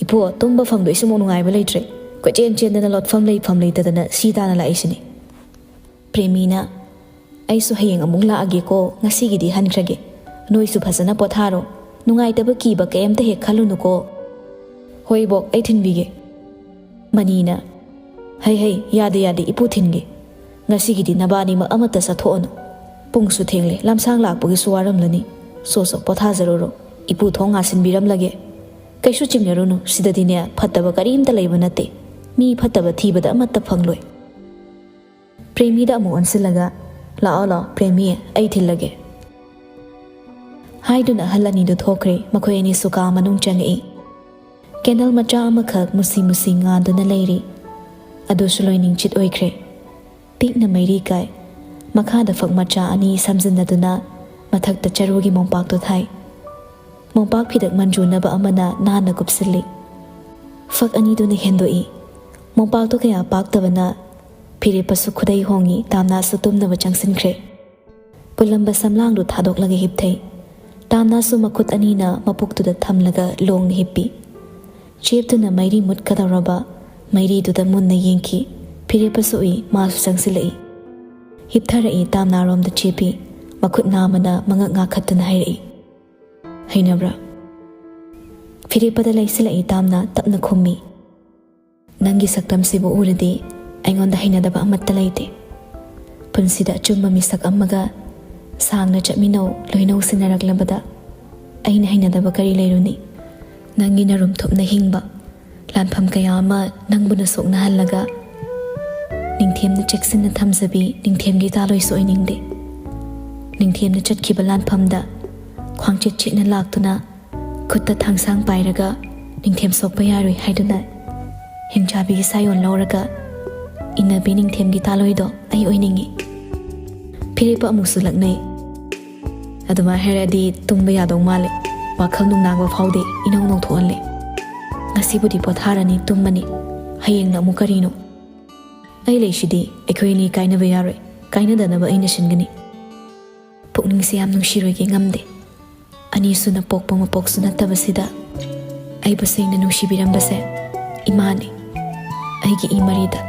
ꯏꯄꯨ, ꯇꯨꯝꯕ ꯐꯪꯗꯣꯏꯁꯤꯃꯨꯛ ꯅꯨꯡꯉꯥꯏꯕ ꯂꯩꯇ꯭ꯔꯦ꯫ ꯀꯣꯏꯆꯦꯟ ꯆꯦꯟꯗꯅ ꯂꯣꯠꯐꯝ ꯂꯩꯐꯝ ꯂꯩꯇꯗꯅ ꯁꯤ ꯇꯥꯅ ꯂꯥꯛꯏꯁꯤꯅꯤ꯫ ꯄ꯭ꯔꯦꯃꯤꯅ, "ꯑꯩꯁꯨ ꯍꯌꯦꯡ ꯑꯃꯨꯛ ꯂꯥꯛꯑꯒꯦꯀꯣ, ꯉꯁꯤꯒꯤꯗꯤ ꯍꯟꯈ꯭ꯔꯒꯦ꯫ ꯅꯣꯏꯁꯨ ꯐꯖꯅ ꯄꯣꯊꯥꯔꯣ꯫ ꯅꯨꯡꯉꯥꯏꯇꯕ ꯀꯤꯕ ꯀꯩꯝꯇ ꯍꯦꯛ ꯈꯜꯂꯨꯅꯨꯀꯣ꯫" "ꯍꯣꯏ ꯏꯕꯣꯛ, ꯑꯩ ꯊꯤꯟꯕꯤꯒꯦ꯫" ꯃꯅꯤꯅ, "ꯍꯩ ꯍꯩ, ꯌꯥꯗꯦ ꯌꯥꯗꯦ, ꯏꯄꯨ ꯊꯤꯟꯒꯦ꯫ ꯉꯁꯤꯒꯤꯗꯤ ꯅꯕꯥꯅꯤꯃꯛ ꯑꯃꯠꯇ ꯆꯠꯊꯣꯛꯑꯅꯨ꯫ ꯄꯨꯡꯁꯨ ꯊꯦꯡꯂꯦ, ꯂꯝꯁꯥꯡ ꯂꯥꯛꯄꯒꯤꯁꯨ ꯋꯥꯔꯝꯂꯅꯤ꯫ ꯁꯣ ꯁꯣ, ꯄꯣꯊꯥꯖꯔꯨꯔꯣ꯫ ꯏꯄꯨ ꯊꯣꯡ ꯉꯥꯁꯤꯟꯕꯤꯔꯝꯂꯒꯦ꯫ ꯀꯩꯁꯨ ꯆꯤꯡꯅꯔꯨꯅꯨ, ꯁꯤꯗꯗꯤꯅꯦ ꯐꯠꯇꯕ ꯀꯔꯤꯝꯇ ꯂꯩꯕ ꯅꯠꯇꯦ꯫ ꯃꯤ ꯐꯠꯇꯕ ꯊꯤꯕꯗ ꯑꯃꯠꯇ ꯐꯪꯂꯣꯏ꯫" ꯄ꯭ꯔꯦꯃꯤꯗ ꯑꯃꯨꯛ ꯑꯣꯟꯁꯤꯜꯂꯒ, "ꯂꯥꯛꯑꯣ ꯂꯥꯛꯑꯣ ꯄ꯭ꯔꯦꯃꯤ, ꯑꯩ ꯊꯤꯜꯂꯒꯦ" ꯍꯥꯏꯗꯨꯅ ꯑꯍꯜ ꯑꯅꯤꯗꯨ ꯊꯣꯛꯈ꯭ꯔꯦ꯫ ꯃꯈꯣꯏ ꯑꯅꯤꯁꯨ ꯀꯥ ꯃꯅꯨꯡ ꯆꯪꯉꯛꯏ꯫ ꯀꯦꯟꯗꯜ ꯃꯆꯥ ꯑꯃꯈꯛ ꯃꯨꯁꯤ ꯃꯨꯁꯤ ꯉꯥꯟꯗꯨꯅ ꯂꯩꯔꯤ꯫ ꯑꯗꯨꯁꯨ ꯂꯣꯏꯅꯤꯡꯆꯤꯠ ꯑꯣꯏꯈ꯭ꯔꯦ꯫ ꯄꯤꯛꯅ ꯃꯩꯔꯤ ꯀꯥꯏ꯫ ꯃꯈꯥꯗ ꯐꯛ ꯃꯆꯥ ꯑꯅꯤ ꯁꯝꯖꯤꯟꯅꯗꯨꯅ ꯃꯊꯛꯇ ꯆꯔꯨꯒꯤ ꯃꯣꯝꯄꯥꯛꯇꯨ ꯊꯥꯏ꯫ ꯃꯣꯝꯄꯥꯛ ꯐꯤꯗꯛ ꯃꯟꯖꯨꯅꯕ ꯑꯃꯅ ꯅꯥꯟꯅ ꯀꯨꯞꯁꯤꯜꯂꯤ꯫ ꯐꯛ ꯑꯅꯤꯗꯨꯅ ꯍꯦꯟꯗꯣꯛꯏ꯫ ꯃꯣꯝꯄꯥꯛꯇꯨ ꯀꯌꯥ ꯄꯥꯛꯇꯕꯅ ꯐꯤꯔꯦꯞꯄꯁꯨ ꯈꯨꯗꯩ ꯍꯣꯡꯉꯤ, ꯇꯥꯝꯅꯥꯁꯨ ꯇꯨꯝꯅꯕ ꯆꯪꯁꯤꯟꯈ꯭ꯔꯦ꯫ ꯄꯨꯜꯂꯝꯕ ꯁꯝꯂꯥꯡꯗꯨ ꯊꯥꯗꯣꯛꯂꯒ ꯍꯤꯞꯊꯩ꯫ ꯇꯥꯝꯅꯥꯁꯨ ꯃꯈꯨꯠ ꯑꯅꯤꯅ ꯃꯄꯨꯛꯇꯨꯗ ꯊꯝꯂꯒ ꯂꯣꯡꯅ ꯍꯤꯞꯄꯤ꯫ ꯆꯦꯞꯇꯨꯅ ꯃꯩꯔꯤ ꯃꯨꯠꯀꯗꯧꯔꯕ ꯃꯩꯔꯤꯗꯨꯗ ꯃꯨꯟꯅ ꯌꯦꯡꯈꯤ꯫ ꯐꯤꯔꯦꯞꯄꯁꯨ ꯎꯏ, ꯃꯥꯁꯨ ꯆꯪꯁꯤꯜꯂꯛꯏ꯫ ꯍꯤꯞꯊꯔꯛꯏ, ꯇꯥꯝꯅꯥꯔꯣꯝꯗ ꯆꯦꯞꯄꯤ꯫ ꯃꯈꯨꯠ ꯅꯥꯝꯃꯅ ꯃꯉꯛ ꯉꯥꯈꯠꯇꯨꯅ ꯍꯥꯏꯔꯛꯏ, "ꯍꯩꯅꯕ꯭ꯔꯥ?" ꯐꯤꯔꯦꯞꯄꯗ ꯂꯩꯁꯤꯜꯂꯛꯏ ꯇꯥꯝꯅꯥ ꯇꯞꯅ ꯈꯨꯝꯃꯤ, "ꯅꯪꯒꯤ ꯁꯛꯇꯝꯁꯤꯕꯨ ꯎꯔꯗꯤ ꯑꯩꯉꯣꯟꯗ ꯍꯩꯅꯗꯕ ꯑꯃꯠꯇ ꯂꯩꯇꯦ꯫ ꯄꯨꯟꯁꯤꯗ ꯑꯆꯨꯝꯕ ꯃꯤꯁꯛ ꯑꯃꯒ ꯁꯥꯡꯅ ꯆꯠꯃꯤꯟꯅꯧ ꯂꯣꯏꯅꯧ ꯁꯤꯟꯅꯔꯛꯂꯕꯗ ꯑꯩꯅ ꯍꯩꯅꯗꯕ ꯀꯔꯤ ꯂꯩꯔꯨꯅꯤ? ꯅꯪꯒꯤ ꯅꯔꯨꯝ ꯊꯨꯞꯅ ꯍꯤꯡꯕ, ꯂꯥꯟꯐꯝ ꯀꯌꯥ ꯑꯃ ꯅꯪꯕꯨꯅ ꯁꯣꯛꯅꯍꯜꯂꯒ ꯅꯤꯡꯊꯦꯝꯅ ꯆꯦꯛꯁꯤꯟꯅ ꯊꯝꯖꯕꯤ ꯅꯤꯡꯊꯦꯝꯒꯤ ꯇꯥꯂꯣꯏꯁꯨ ꯑꯣꯏꯅꯤꯡꯗꯦ꯫ ꯅꯤꯡꯊꯦꯝꯅ ꯆꯠꯈꯤꯕ ꯂꯥꯟꯐꯝꯗ ꯈ꯭ꯋꯥꯡꯆꯦꯠ ꯆꯦꯠꯅ ꯂꯥꯛꯇꯨꯅ ꯈꯨꯠꯇ ꯊꯥꯡꯁꯥꯡ ꯄꯥꯏꯔꯒ ꯅꯤꯡꯊꯦꯝ ꯁꯣꯛꯄ ꯌꯥꯔꯣꯏ ꯍꯥꯏꯗꯨꯅ ꯍꯤꯡꯆꯥꯕꯤꯒꯤ ꯁꯥꯌꯣꯟ ꯂꯧꯔꯒ ꯏꯟꯅꯕꯤ ꯅꯤꯡꯊꯦꯝꯒꯤ ꯇꯥꯂꯣꯏꯗꯣ ꯑꯩ ꯑꯣꯏꯅꯤꯡꯏ꯫" ꯐꯤꯔꯦꯞꯄ ꯑꯃꯨꯛꯁꯨ ꯂꯛꯅꯩ꯫ "ꯑꯗꯨꯃꯥꯏꯅ ꯍꯥꯏꯔꯛꯑꯗꯤ ꯇꯨꯝꯕ ꯌꯥꯗꯧ ꯃꯥꯜꯂꯦ꯫ ꯋꯥꯈꯜ ꯅꯨꯡꯅꯥꯡꯕ ꯐꯥꯎꯗꯦ, ꯏꯅꯧ ꯅꯧꯊꯣꯛꯍꯜꯂꯦ꯫ ꯉꯁꯤꯕꯨꯗꯤ ꯄꯣꯊꯥꯔꯅꯤ, ꯇꯨꯝꯃꯅꯤ꯫ ꯍꯌꯦꯡꯅ ꯑꯃꯨꯛ ꯀꯔꯤꯅꯣ? ꯑꯩ ꯂꯩꯁꯤꯗꯤ, ꯑꯩꯈꯣꯏ ꯑꯅꯤ ꯀꯥꯏꯅꯕ ꯌꯥꯔꯣꯏ꯫ ꯀꯥꯏꯅꯗꯅꯕ ꯑꯩꯅ ꯁꯤꯟꯒꯅꯤ꯫" ꯄꯨꯛꯅꯤꯡꯁꯦ ꯌꯥꯝ ꯅꯨꯡꯁꯤꯔꯣꯏꯒꯦ ꯉꯝꯗꯦ꯫ ꯑꯅꯤꯁꯨꯅ ꯄꯣꯛꯄ ꯃꯄꯣꯛꯁꯨ ꯅꯠꯇꯕꯁꯤꯗ ꯑꯩꯕꯨ ꯁꯦꯡꯅ ꯅꯨꯡꯁꯤꯕꯤꯔꯝꯕꯁꯦ ꯏꯃꯥꯅꯤ꯫ ꯑꯩꯒꯤ ꯏ ꯃꯔꯤꯗ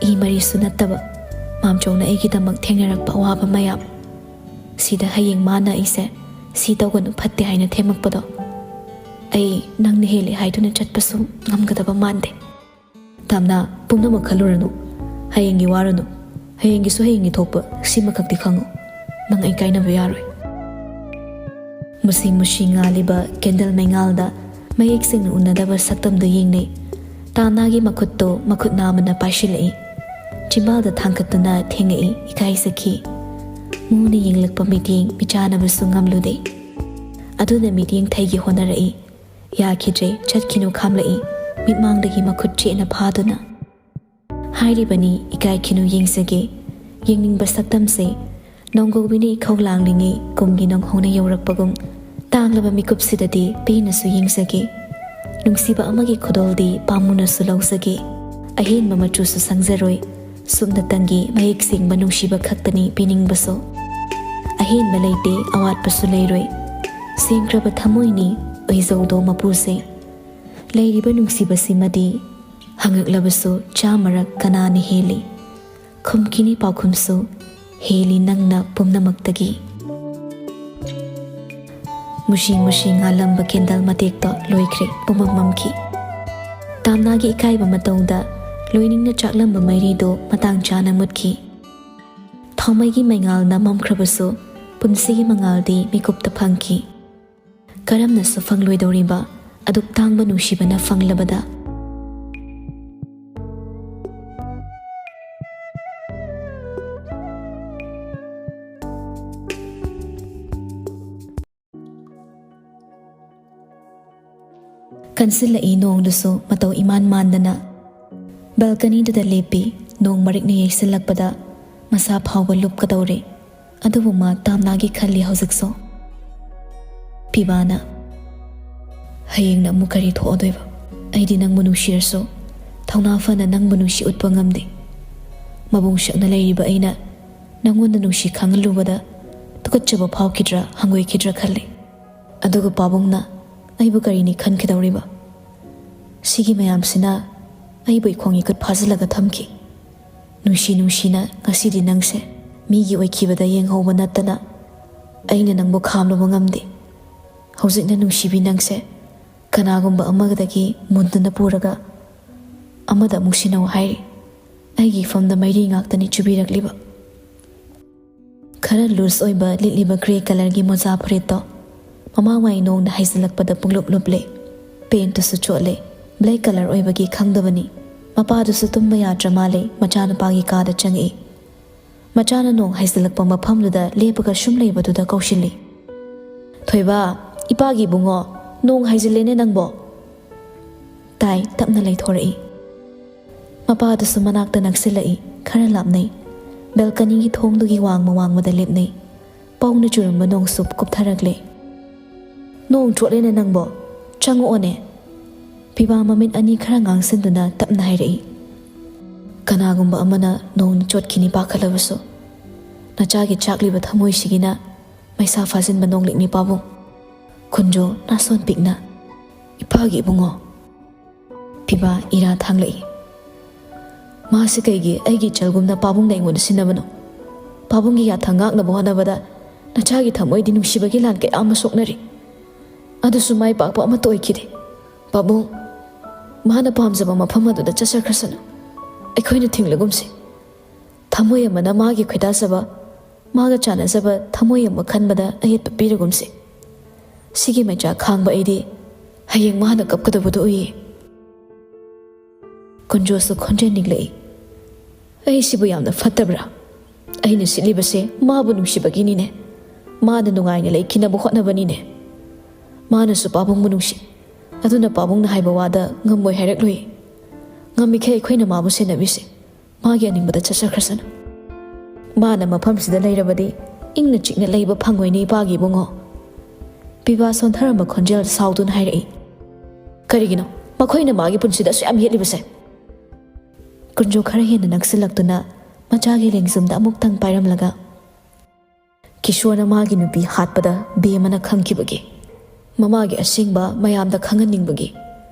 ꯏ ꯃꯔꯤꯁꯨ ꯅꯠꯇꯕ ꯃꯥꯝꯆꯧꯅ ꯑꯩꯒꯤꯗꯃꯛ ꯊꯦꯡꯅꯔꯛꯄ ꯑꯋꯥꯕ ꯃꯌꯥꯝ, ꯁꯤꯗ ꯍꯌꯦꯡ ꯃꯥꯅ ꯑꯩꯁꯦ "ꯁꯤ ꯇꯧꯒꯅꯨ, ꯐꯠꯇꯦ" ꯍꯥꯏꯅ ꯊꯦꯝꯃꯛꯄꯗꯣ, ꯑꯩ ꯅꯪꯅ ꯍꯦꯜꯂꯤ ꯍꯥꯏꯗꯨꯅ ꯆꯠꯄꯁꯨ ꯉꯝꯒꯗꯕ ꯃꯥꯟꯗꯦ꯫ "ꯇꯥꯝꯅꯥ, ꯄꯨꯝꯅꯃꯛ ꯈꯜꯂꯨꯔꯅꯨ꯫ ꯍꯌꯦꯡꯒꯤ ꯋꯥꯔꯨꯅꯨ꯫ ꯍꯌꯦꯡꯒꯤꯁꯨ ꯍꯌꯦꯡꯒꯤ ꯊꯣꯛꯄ, ꯁꯤꯃꯈꯛꯇꯤ ꯈꯪꯉꯨ꯫ ꯅꯪ ꯑꯩ ꯀꯥꯏꯅꯕ ꯌꯥꯔꯣꯏ꯫" ꯃꯨꯁꯤ ꯃꯨꯁꯤ ꯉꯥꯜꯂꯤꯕ ꯀꯦꯟꯗꯜ ꯃꯩꯉꯥꯜꯗ ꯃꯌꯦꯛ ꯁꯦꯡꯅ ꯎꯅꯗꯕ ꯁꯛꯇꯝꯗꯨ ꯌꯦꯡꯅꯩ꯫ ꯇꯥꯝꯅꯥꯒꯤ ꯃꯈꯨꯠꯇꯨ ꯃꯈꯨꯠ ꯅꯥꯝꯃꯅ ꯄꯥꯏꯁꯤꯜꯂꯛꯏ꯫ ꯆꯤꯝꯕꯥꯜꯗ ꯊꯥꯡꯒꯠꯇꯨꯅ ꯊꯦꯡꯉꯛꯏ, ꯏꯀꯥꯏꯖꯈꯤ꯫ ꯃꯨꯅ ꯌꯦꯡꯂꯛꯄ ꯃꯤꯠꯌꯦꯡ ꯃꯤꯆꯥꯟꯅꯕꯁꯨ ꯉꯝꯂꯨꯗꯦ꯫ ꯑꯗꯨꯅ ꯃꯤꯠꯌꯦꯡ ꯊꯩꯒꯦ ꯍꯣꯠꯅꯔꯛꯏ꯫ ꯌꯥꯈꯤꯗ꯭ꯔꯦ, ꯆꯠꯈꯤꯅꯨ ꯈꯥꯝꯂꯛꯏ꯫ ꯃꯤꯠꯃꯥꯡꯗꯒꯤ ꯃꯈꯨꯠ ꯆꯦꯠꯅ ꯐꯥꯗꯨꯅ꯫ "ꯍꯥꯏꯔꯤꯕꯅꯤ, ꯏꯀꯥꯏꯈꯤꯅꯨ, ꯌꯦꯡꯖꯒꯦ꯫ ꯌꯦꯡꯅꯤꯡꯕ ꯁꯛꯇꯝꯁꯦ ꯅꯣꯡꯒꯧꯕꯤꯅ ꯏꯈꯧ ꯂꯥꯡꯂꯤꯉꯩ ꯀꯨꯝꯒꯤ ꯅꯣꯡꯍꯧꯅ ꯌꯧꯔꯛꯄꯒꯨꯝ ꯇꯥꯡꯂꯕ ꯃꯤꯀꯨꯞꯁꯤꯗꯗꯤ ꯄꯦꯟꯅꯁꯨ ꯌꯦꯡꯖꯒꯦ꯫ ꯅꯨꯡꯁꯤꯕ ꯑꯃꯒꯤ ꯈꯨꯗꯣꯜꯗꯤ ꯄꯥꯝꯃꯨꯅꯁꯨ ꯂꯧꯖꯒꯦ꯫ ꯑꯍꯦꯟꯕ ꯃꯆꯨꯁꯨ ꯁꯪꯖꯔꯣꯏ꯫ ꯁꯨꯞꯅꯇꯪꯒꯤ ꯃꯌꯦꯛ ꯁꯦꯡꯕ ꯅꯨꯡꯁꯤꯕ ꯈꯛꯇꯅꯤ ꯄꯤꯅꯤꯡꯕꯁꯨ꯫ ꯑꯍꯦꯟꯕ ꯂꯩꯇꯦ, ꯑꯋꯥꯠꯄꯁꯨ ꯂꯩꯔꯣꯏ꯫ ꯁꯦꯡꯈ꯭ꯔꯕ ꯊꯃꯣꯏꯅꯤ ꯑꯣꯏꯖꯧꯗꯣ ꯃꯄꯨꯁꯦ꯫ ꯂꯩꯔꯤꯕ ꯅꯨꯡꯁꯤꯕꯁꯤꯃꯗꯤ ꯍꯪꯉꯛꯂꯕꯁꯨ ꯆꯥꯝꯃꯔꯛ ꯀꯅꯥꯅ ꯍꯦꯜꯂꯤ? ꯈꯨꯝꯈꯤꯅꯤ ꯄꯥꯎꯈꯨꯝꯁꯨ, ꯍꯦꯜꯂꯤ ꯅꯪꯅ ꯄꯨꯝꯅꯃꯛꯇꯒꯤ꯫" ꯃꯨꯁꯤ ꯃꯨꯁꯤ ꯉꯥꯜꯂꯝꯕ ꯀꯦꯟꯗꯜ ꯃꯇꯦꯛꯇꯣ ꯂꯣꯏꯈ꯭ꯔꯦ, ꯄꯨꯝꯃꯝ ꯃꯝꯈꯤ꯫ ꯇꯥꯝꯅꯥꯒꯤ ꯏꯀꯥꯏꯕ ꯃꯇꯧꯗ ꯂꯣꯏꯅꯤꯡꯅ ꯆꯥꯛꯂꯝꯕ ꯃꯩꯔꯤꯗꯨ ꯃꯇꯥꯡ ꯆꯥꯅ ꯃꯨꯠꯈꯤ꯫ ꯊꯥꯎꯃꯩꯒꯤ ꯃꯩꯉꯥꯜꯅ ꯃꯝꯈ꯭ꯔꯕꯁꯨ ꯄꯨꯟꯁꯤꯒꯤ ꯃꯉꯥꯜꯗꯤ ꯃꯤꯀꯨꯞꯇ ꯐꯪꯈꯤ꯫ ꯀꯔꯝꯅꯁꯨ ꯐꯪꯂꯣꯏꯗꯧꯔꯤꯕ ꯑꯗꯨꯛ ꯇꯥꯡꯕ ꯅꯨꯡꯁꯤꯕꯅ ꯐꯪꯂꯕꯗ? ꯀꯟꯁꯤꯜꯂꯛꯏ ꯅꯣꯡꯗꯨꯁꯨ ꯃꯇꯧ ꯏꯃꯥꯟ ꯃꯥꯟꯗꯅ꯫ ꯕꯦꯜꯀꯅꯤꯗꯨꯗ ꯂꯦꯞꯄꯤ꯫ ꯅꯣꯡ ꯃꯔꯤꯛꯅ ꯌꯩꯁꯤꯜꯂꯛꯄꯗ ꯃꯁꯥ ꯐꯥꯎꯕ ꯂꯨꯞꯀꯗꯧꯔꯦ꯫ ꯑꯗꯨꯕꯨ ꯃꯥ ꯇꯥꯝꯅꯥꯒꯤ ꯈꯜꯂꯤ ꯍꯧꯖꯤꯛꯁꯨ꯫ ꯄꯤꯕꯥꯅ, "ꯍꯌꯦꯡꯅ ꯑꯃꯨꯛ ꯀꯔꯤ ꯊꯣꯛꯑꯗꯣꯏꯕ? ꯑꯩꯗꯤ ꯅꯪꯕꯨ ꯅꯨꯡꯁꯤꯔꯁꯨ ꯊꯧꯅꯥ ꯐꯅ ꯅꯪꯕꯨ ꯅꯨꯡꯁꯤ ꯎꯠꯄ ꯉꯝꯗꯦ꯫ ꯃꯕꯨꯡ ꯁꯛꯅ ꯂꯩꯔꯤꯕ ꯑꯩꯅ ꯅꯪꯉꯣꯟꯗ ꯅꯨꯡꯁꯤ ꯈꯪꯍꯜꯂꯨꯕꯗ ꯇꯨꯀꯠꯆꯕ ꯐꯥꯎꯈꯤꯗ꯭ꯔꯥ, ꯍꯪꯒꯣꯏꯈꯤꯗ꯭ꯔꯥ ꯈꯜꯂꯤ꯫ ꯑꯗꯨꯒ ꯄꯥꯕꯨꯡꯅ ꯑꯩꯕꯨ ꯀꯔꯤꯅꯤ ꯈꯟꯈꯤꯗꯧꯔꯤꯕ? ꯁꯤꯒꯤ ꯃꯌꯥꯝꯁꯤꯅ ꯑꯩꯕꯨ ꯏꯈꯣꯡ ꯏꯈꯨꯠ ꯐꯥꯖꯤꯜꯂꯒ ꯊꯝꯈꯤ꯫ ꯅꯨꯡꯁꯤ ꯅꯨꯡꯁꯤꯅ ꯉꯁꯤꯗꯤ ꯅꯪꯁꯦ ꯃꯤꯒꯤ ꯑꯣꯏꯈꯤꯕꯗ ꯌꯦꯡꯍꯧꯕ ꯅꯠꯇꯅ ꯑꯩꯅ ꯅꯪꯕꯨ ꯈꯥꯝꯂꯨꯕ ꯉꯝꯗꯦ꯫ ꯍꯧꯖꯤꯛꯅ ꯅꯨꯡꯁꯤꯕꯤ ꯅꯪꯁꯦ ꯀꯅꯥꯒꯨꯝꯕ ꯑꯃꯒꯗꯒꯤ ꯃꯨꯟꯗꯨꯅ ꯄꯨꯔꯒ ꯑꯃꯗ ꯑꯃꯨꯛ ꯁꯤꯟꯅꯧ ꯍꯥꯏꯔꯤ꯫ ꯑꯩꯒꯤ ꯏꯐꯝꯗ ꯃꯩꯔꯤ ꯉꯥꯛꯇꯅꯤ ꯆꯨꯕꯤꯔꯛꯂꯤꯕ꯫ ꯈꯔ ꯂꯨꯖ ꯑꯣꯏꯕ ꯂꯤꯠꯂꯤꯕ ꯒ꯭ꯔꯦ ꯀꯂꯔꯒꯤ ꯃꯣꯖꯥ ꯐꯨꯔꯤꯠꯇꯣ ꯃꯃꯥꯡꯋꯥꯏ ꯅꯣꯡꯅ ꯍꯩꯖꯤꯜꯂꯛꯄꯗ ꯄꯨꯡꯂꯨꯞ ꯂꯨꯞꯂꯦ꯫ ꯄꯦꯟꯠꯇꯨꯁꯨ ꯆꯣꯠꯂꯦ꯫ ꯕ꯭ꯂꯦꯛ ꯀꯂꯔ ꯑꯣꯏꯕꯒꯤ ꯈꯪꯗꯕꯅꯤ꯫ ꯃꯄꯥꯗꯨꯁꯨ ꯇꯨꯝꯕ ꯌꯥꯗ꯭ꯔ ꯃꯥꯜꯂꯦ, ꯃꯆꯥꯅꯨꯄꯥꯒꯤ ꯀꯥꯗ ꯆꯪꯉꯛꯏ꯫ ꯃꯆꯥꯅ ꯅꯣꯡ ꯍꯩꯖꯤꯜꯂꯛꯄ ꯃꯐꯝꯗꯨꯗ ꯂꯦꯞꯄꯒ ꯁꯨꯝ ꯂꯩꯕꯗꯨꯗ ꯀꯧꯁꯤꯜꯂꯤ꯫ "ꯊꯣꯏꯕ, ꯏꯄꯥꯒꯤ ꯏꯕꯨꯡꯉꯣ, ꯅꯣꯡ ꯍꯩꯖꯤꯜꯂꯦꯅꯦ ꯅꯪꯕꯣ!" ꯇꯥꯏ, ꯇꯞꯅ ꯂꯩꯊꯣꯔꯛꯏ꯫ ꯃꯄꯥꯗꯨꯁꯨ ꯃꯅꯥꯛꯇ ꯅꯛꯁꯤꯜꯂꯛꯏ, ꯈꯔ ꯂꯥꯞꯅꯩ꯫ ꯕꯦꯜꯀꯅꯤꯒꯤ ꯊꯣꯡꯗꯨꯒꯤ ꯋꯥꯡꯃ ꯋꯥꯡꯃꯗ ꯂꯦꯞꯅꯩ꯫ ꯄꯧꯅ ꯆꯨꯔꯝꯕ ꯅꯣꯡꯁꯨ ꯀꯨꯞꯊꯔꯛꯂꯦ꯫ "ꯅꯣꯡ ꯆꯣꯠꯂꯦꯅꯦ ꯅꯪꯕꯣ, ꯆꯪꯉꯛꯑꯣꯅꯦ!" ꯄꯤꯕꯥ ꯃꯃꯤꯠ ꯑꯅꯤ ꯈꯔ ꯉꯥꯡꯁꯤꯟꯗꯨꯅ ꯇꯞꯅ ꯍꯥꯏꯔꯛꯏ꯫ ꯀꯅꯥꯒꯨꯝꯕ ꯑꯃꯅ ꯅꯣꯡꯅ ꯆꯣꯠꯈꯤꯅꯤ ꯄꯥꯈꯠꯂꯕꯁꯨ, ꯅꯆꯥꯒꯤ ꯆꯥꯛꯂꯤꯕ ꯊꯃꯣꯏꯁꯤꯒꯤꯅ ꯃꯩꯁꯥ ꯐꯥꯖꯤꯟꯕ ꯅꯣꯡꯂꯤꯛꯅꯤ ꯄꯥꯕꯨꯡ꯫ ꯀꯨꯟꯖꯣ ꯅꯥꯁꯣꯟ ꯄꯤꯛꯅ, "ꯏꯄꯥꯒꯤ ꯏꯕꯨꯡꯉꯣ!" ꯄꯤꯕꯥ ꯏꯔꯥ ꯊꯥꯡꯂꯛꯏ꯫ "ꯃꯥꯁꯤ ꯀꯩꯒꯤ ꯑꯩꯒꯤ ꯏꯆꯜꯒꯨꯝꯅ ꯄꯥꯕꯨꯡꯅ ꯑꯩꯉꯣꯟꯗ ꯁꯤꯟꯅꯕꯅꯣ? ꯄꯥꯕꯨꯡꯒꯤ ꯌꯥꯊꯪ ꯉꯥꯛꯅꯕ ꯍꯣꯠꯅꯕꯗ ꯅꯆꯥꯒꯤ ꯊꯃꯣꯏꯗꯤ ꯅꯨꯡꯁꯤꯕꯒꯤ ꯂꯥꯟ ꯀꯌꯥ ꯑꯃ ꯁꯣꯛꯅꯔꯤ꯫ ꯑꯗꯨꯁꯨ ꯃꯥꯏ ꯄꯥꯛꯄ ꯑꯃꯠꯇ ꯑꯣꯏꯈꯤꯗꯦ꯫ ꯄꯥꯕꯨꯡ, ꯃꯥꯅ ꯄꯥꯝꯖꯕ ꯃꯐꯝ ꯑꯗꯨꯗ ꯆꯠꯆꯈ꯭ꯔꯁꯅꯨ꯫ ꯑꯩꯈꯣꯏꯅ ꯊꯤꯡꯂꯒꯨꯝꯁꯤ꯫ ꯊꯃꯣꯏ ꯑꯃꯅ ꯃꯥꯒꯤ ꯈꯣꯏꯗꯥꯖꯕ, ꯃꯥꯒ ꯆꯥꯟꯅꯖꯕ ꯊꯃꯣꯏ ꯑꯃ ꯈꯟꯕꯗ ꯑꯌꯦꯠꯄ ꯄꯤꯔꯒꯨꯝꯁꯤ꯫ ꯁꯤꯒꯤ ꯃꯩꯆꯥꯛ ꯈꯥꯡꯕ ꯑꯩꯗꯤ ꯍꯌꯦꯡ ꯃꯥꯅ ꯀꯞꯀꯗꯧꯕꯗꯨ ꯎꯏ꯫" ꯀꯨꯟꯖꯣꯁꯨ ꯈꯣꯟꯖꯦꯜ ꯅꯤꯛꯂꯛꯏ꯫ "ꯑꯩ ꯁꯤꯕꯨ ꯌꯥꯝꯅ ꯐꯠꯇꯕ꯭ꯔꯥ? ꯑꯩꯅ ꯁꯤꯠꯂꯤꯕꯁꯦ ꯃꯥꯕꯨ ꯅꯨꯡꯁꯤꯕꯒꯤꯅꯤꯅꯦ꯫ ꯃꯥꯅ ꯅꯨꯡꯉꯥꯏꯅ ꯂꯩꯈꯤꯅꯕ ꯍꯣꯠꯅꯕꯅꯤꯅꯦ꯫ ꯃꯥꯅꯁꯨ ꯄꯥꯕꯨꯡꯕꯨ ꯅꯨꯡꯁꯤ꯫ ꯑꯗꯨꯅ ꯄꯥꯕꯨꯡꯅ ꯍꯥꯏꯕ ꯋꯥꯗ ꯉꯝꯃꯣꯏ ꯍꯥꯏꯔꯛꯂꯣꯏ꯫ ꯉꯝꯃꯤꯈꯩ ꯑꯩꯈꯣꯏꯅ ꯃꯥꯕꯨ ꯁꯦꯟꯅꯕꯤꯁꯤ꯫ ꯃꯥꯒꯤ ꯑꯅꯤꯡꯕꯗ ꯆꯠꯆꯈ꯭ꯔꯁꯅꯨ꯫ ꯃꯥꯅ ꯃꯐꯝꯁꯤꯗ ꯂꯩꯔꯕꯗꯤ ꯏꯪꯅ ꯆꯤꯛꯅ ꯂꯩꯕ ꯐꯪꯉꯣꯏꯅꯦ ꯏꯄꯥꯒꯤ ꯏꯕꯨꯡꯉꯣ꯫" ꯄꯤꯕꯥ ꯁꯣꯟꯊꯔꯝꯕ ꯈꯣꯟꯖꯦꯜ ꯁꯥꯎꯗꯨꯅ ꯍꯥꯏꯔꯛꯏ꯫ "ꯀꯔꯤꯒꯤꯅꯣ ꯃꯈꯣꯏꯅ ꯃꯥꯒꯤ ꯄꯨꯟꯁꯤꯗ ꯑꯁꯨꯛ ꯌꯥꯝ ꯌꯦꯠꯂꯤꯕꯁꯦ?" ꯀꯨꯟꯖꯣ ꯈꯔ ꯍꯦꯟꯅ ꯅꯛꯁꯤꯜꯂꯛꯇꯨꯅ ꯃꯆꯥꯒꯤ ꯂꯦꯡꯖꯨꯝꯗ ꯑꯃꯨꯛꯇꯪ ꯄꯥꯏꯔꯝꯂꯒ, "ꯀꯤꯁꯣꯔꯅ ꯃꯥꯒꯤ ꯅꯨꯄꯤ ꯍꯥꯠꯄꯗ ꯕꯦꯝꯃꯅ ꯈꯪꯈꯤꯕꯒꯤ ꯃꯃꯥꯒꯤ ꯑꯁꯦꯡꯕ ꯃꯌꯥꯝꯗ ꯈꯪꯍꯟꯅꯤꯡꯕꯒꯤ꯫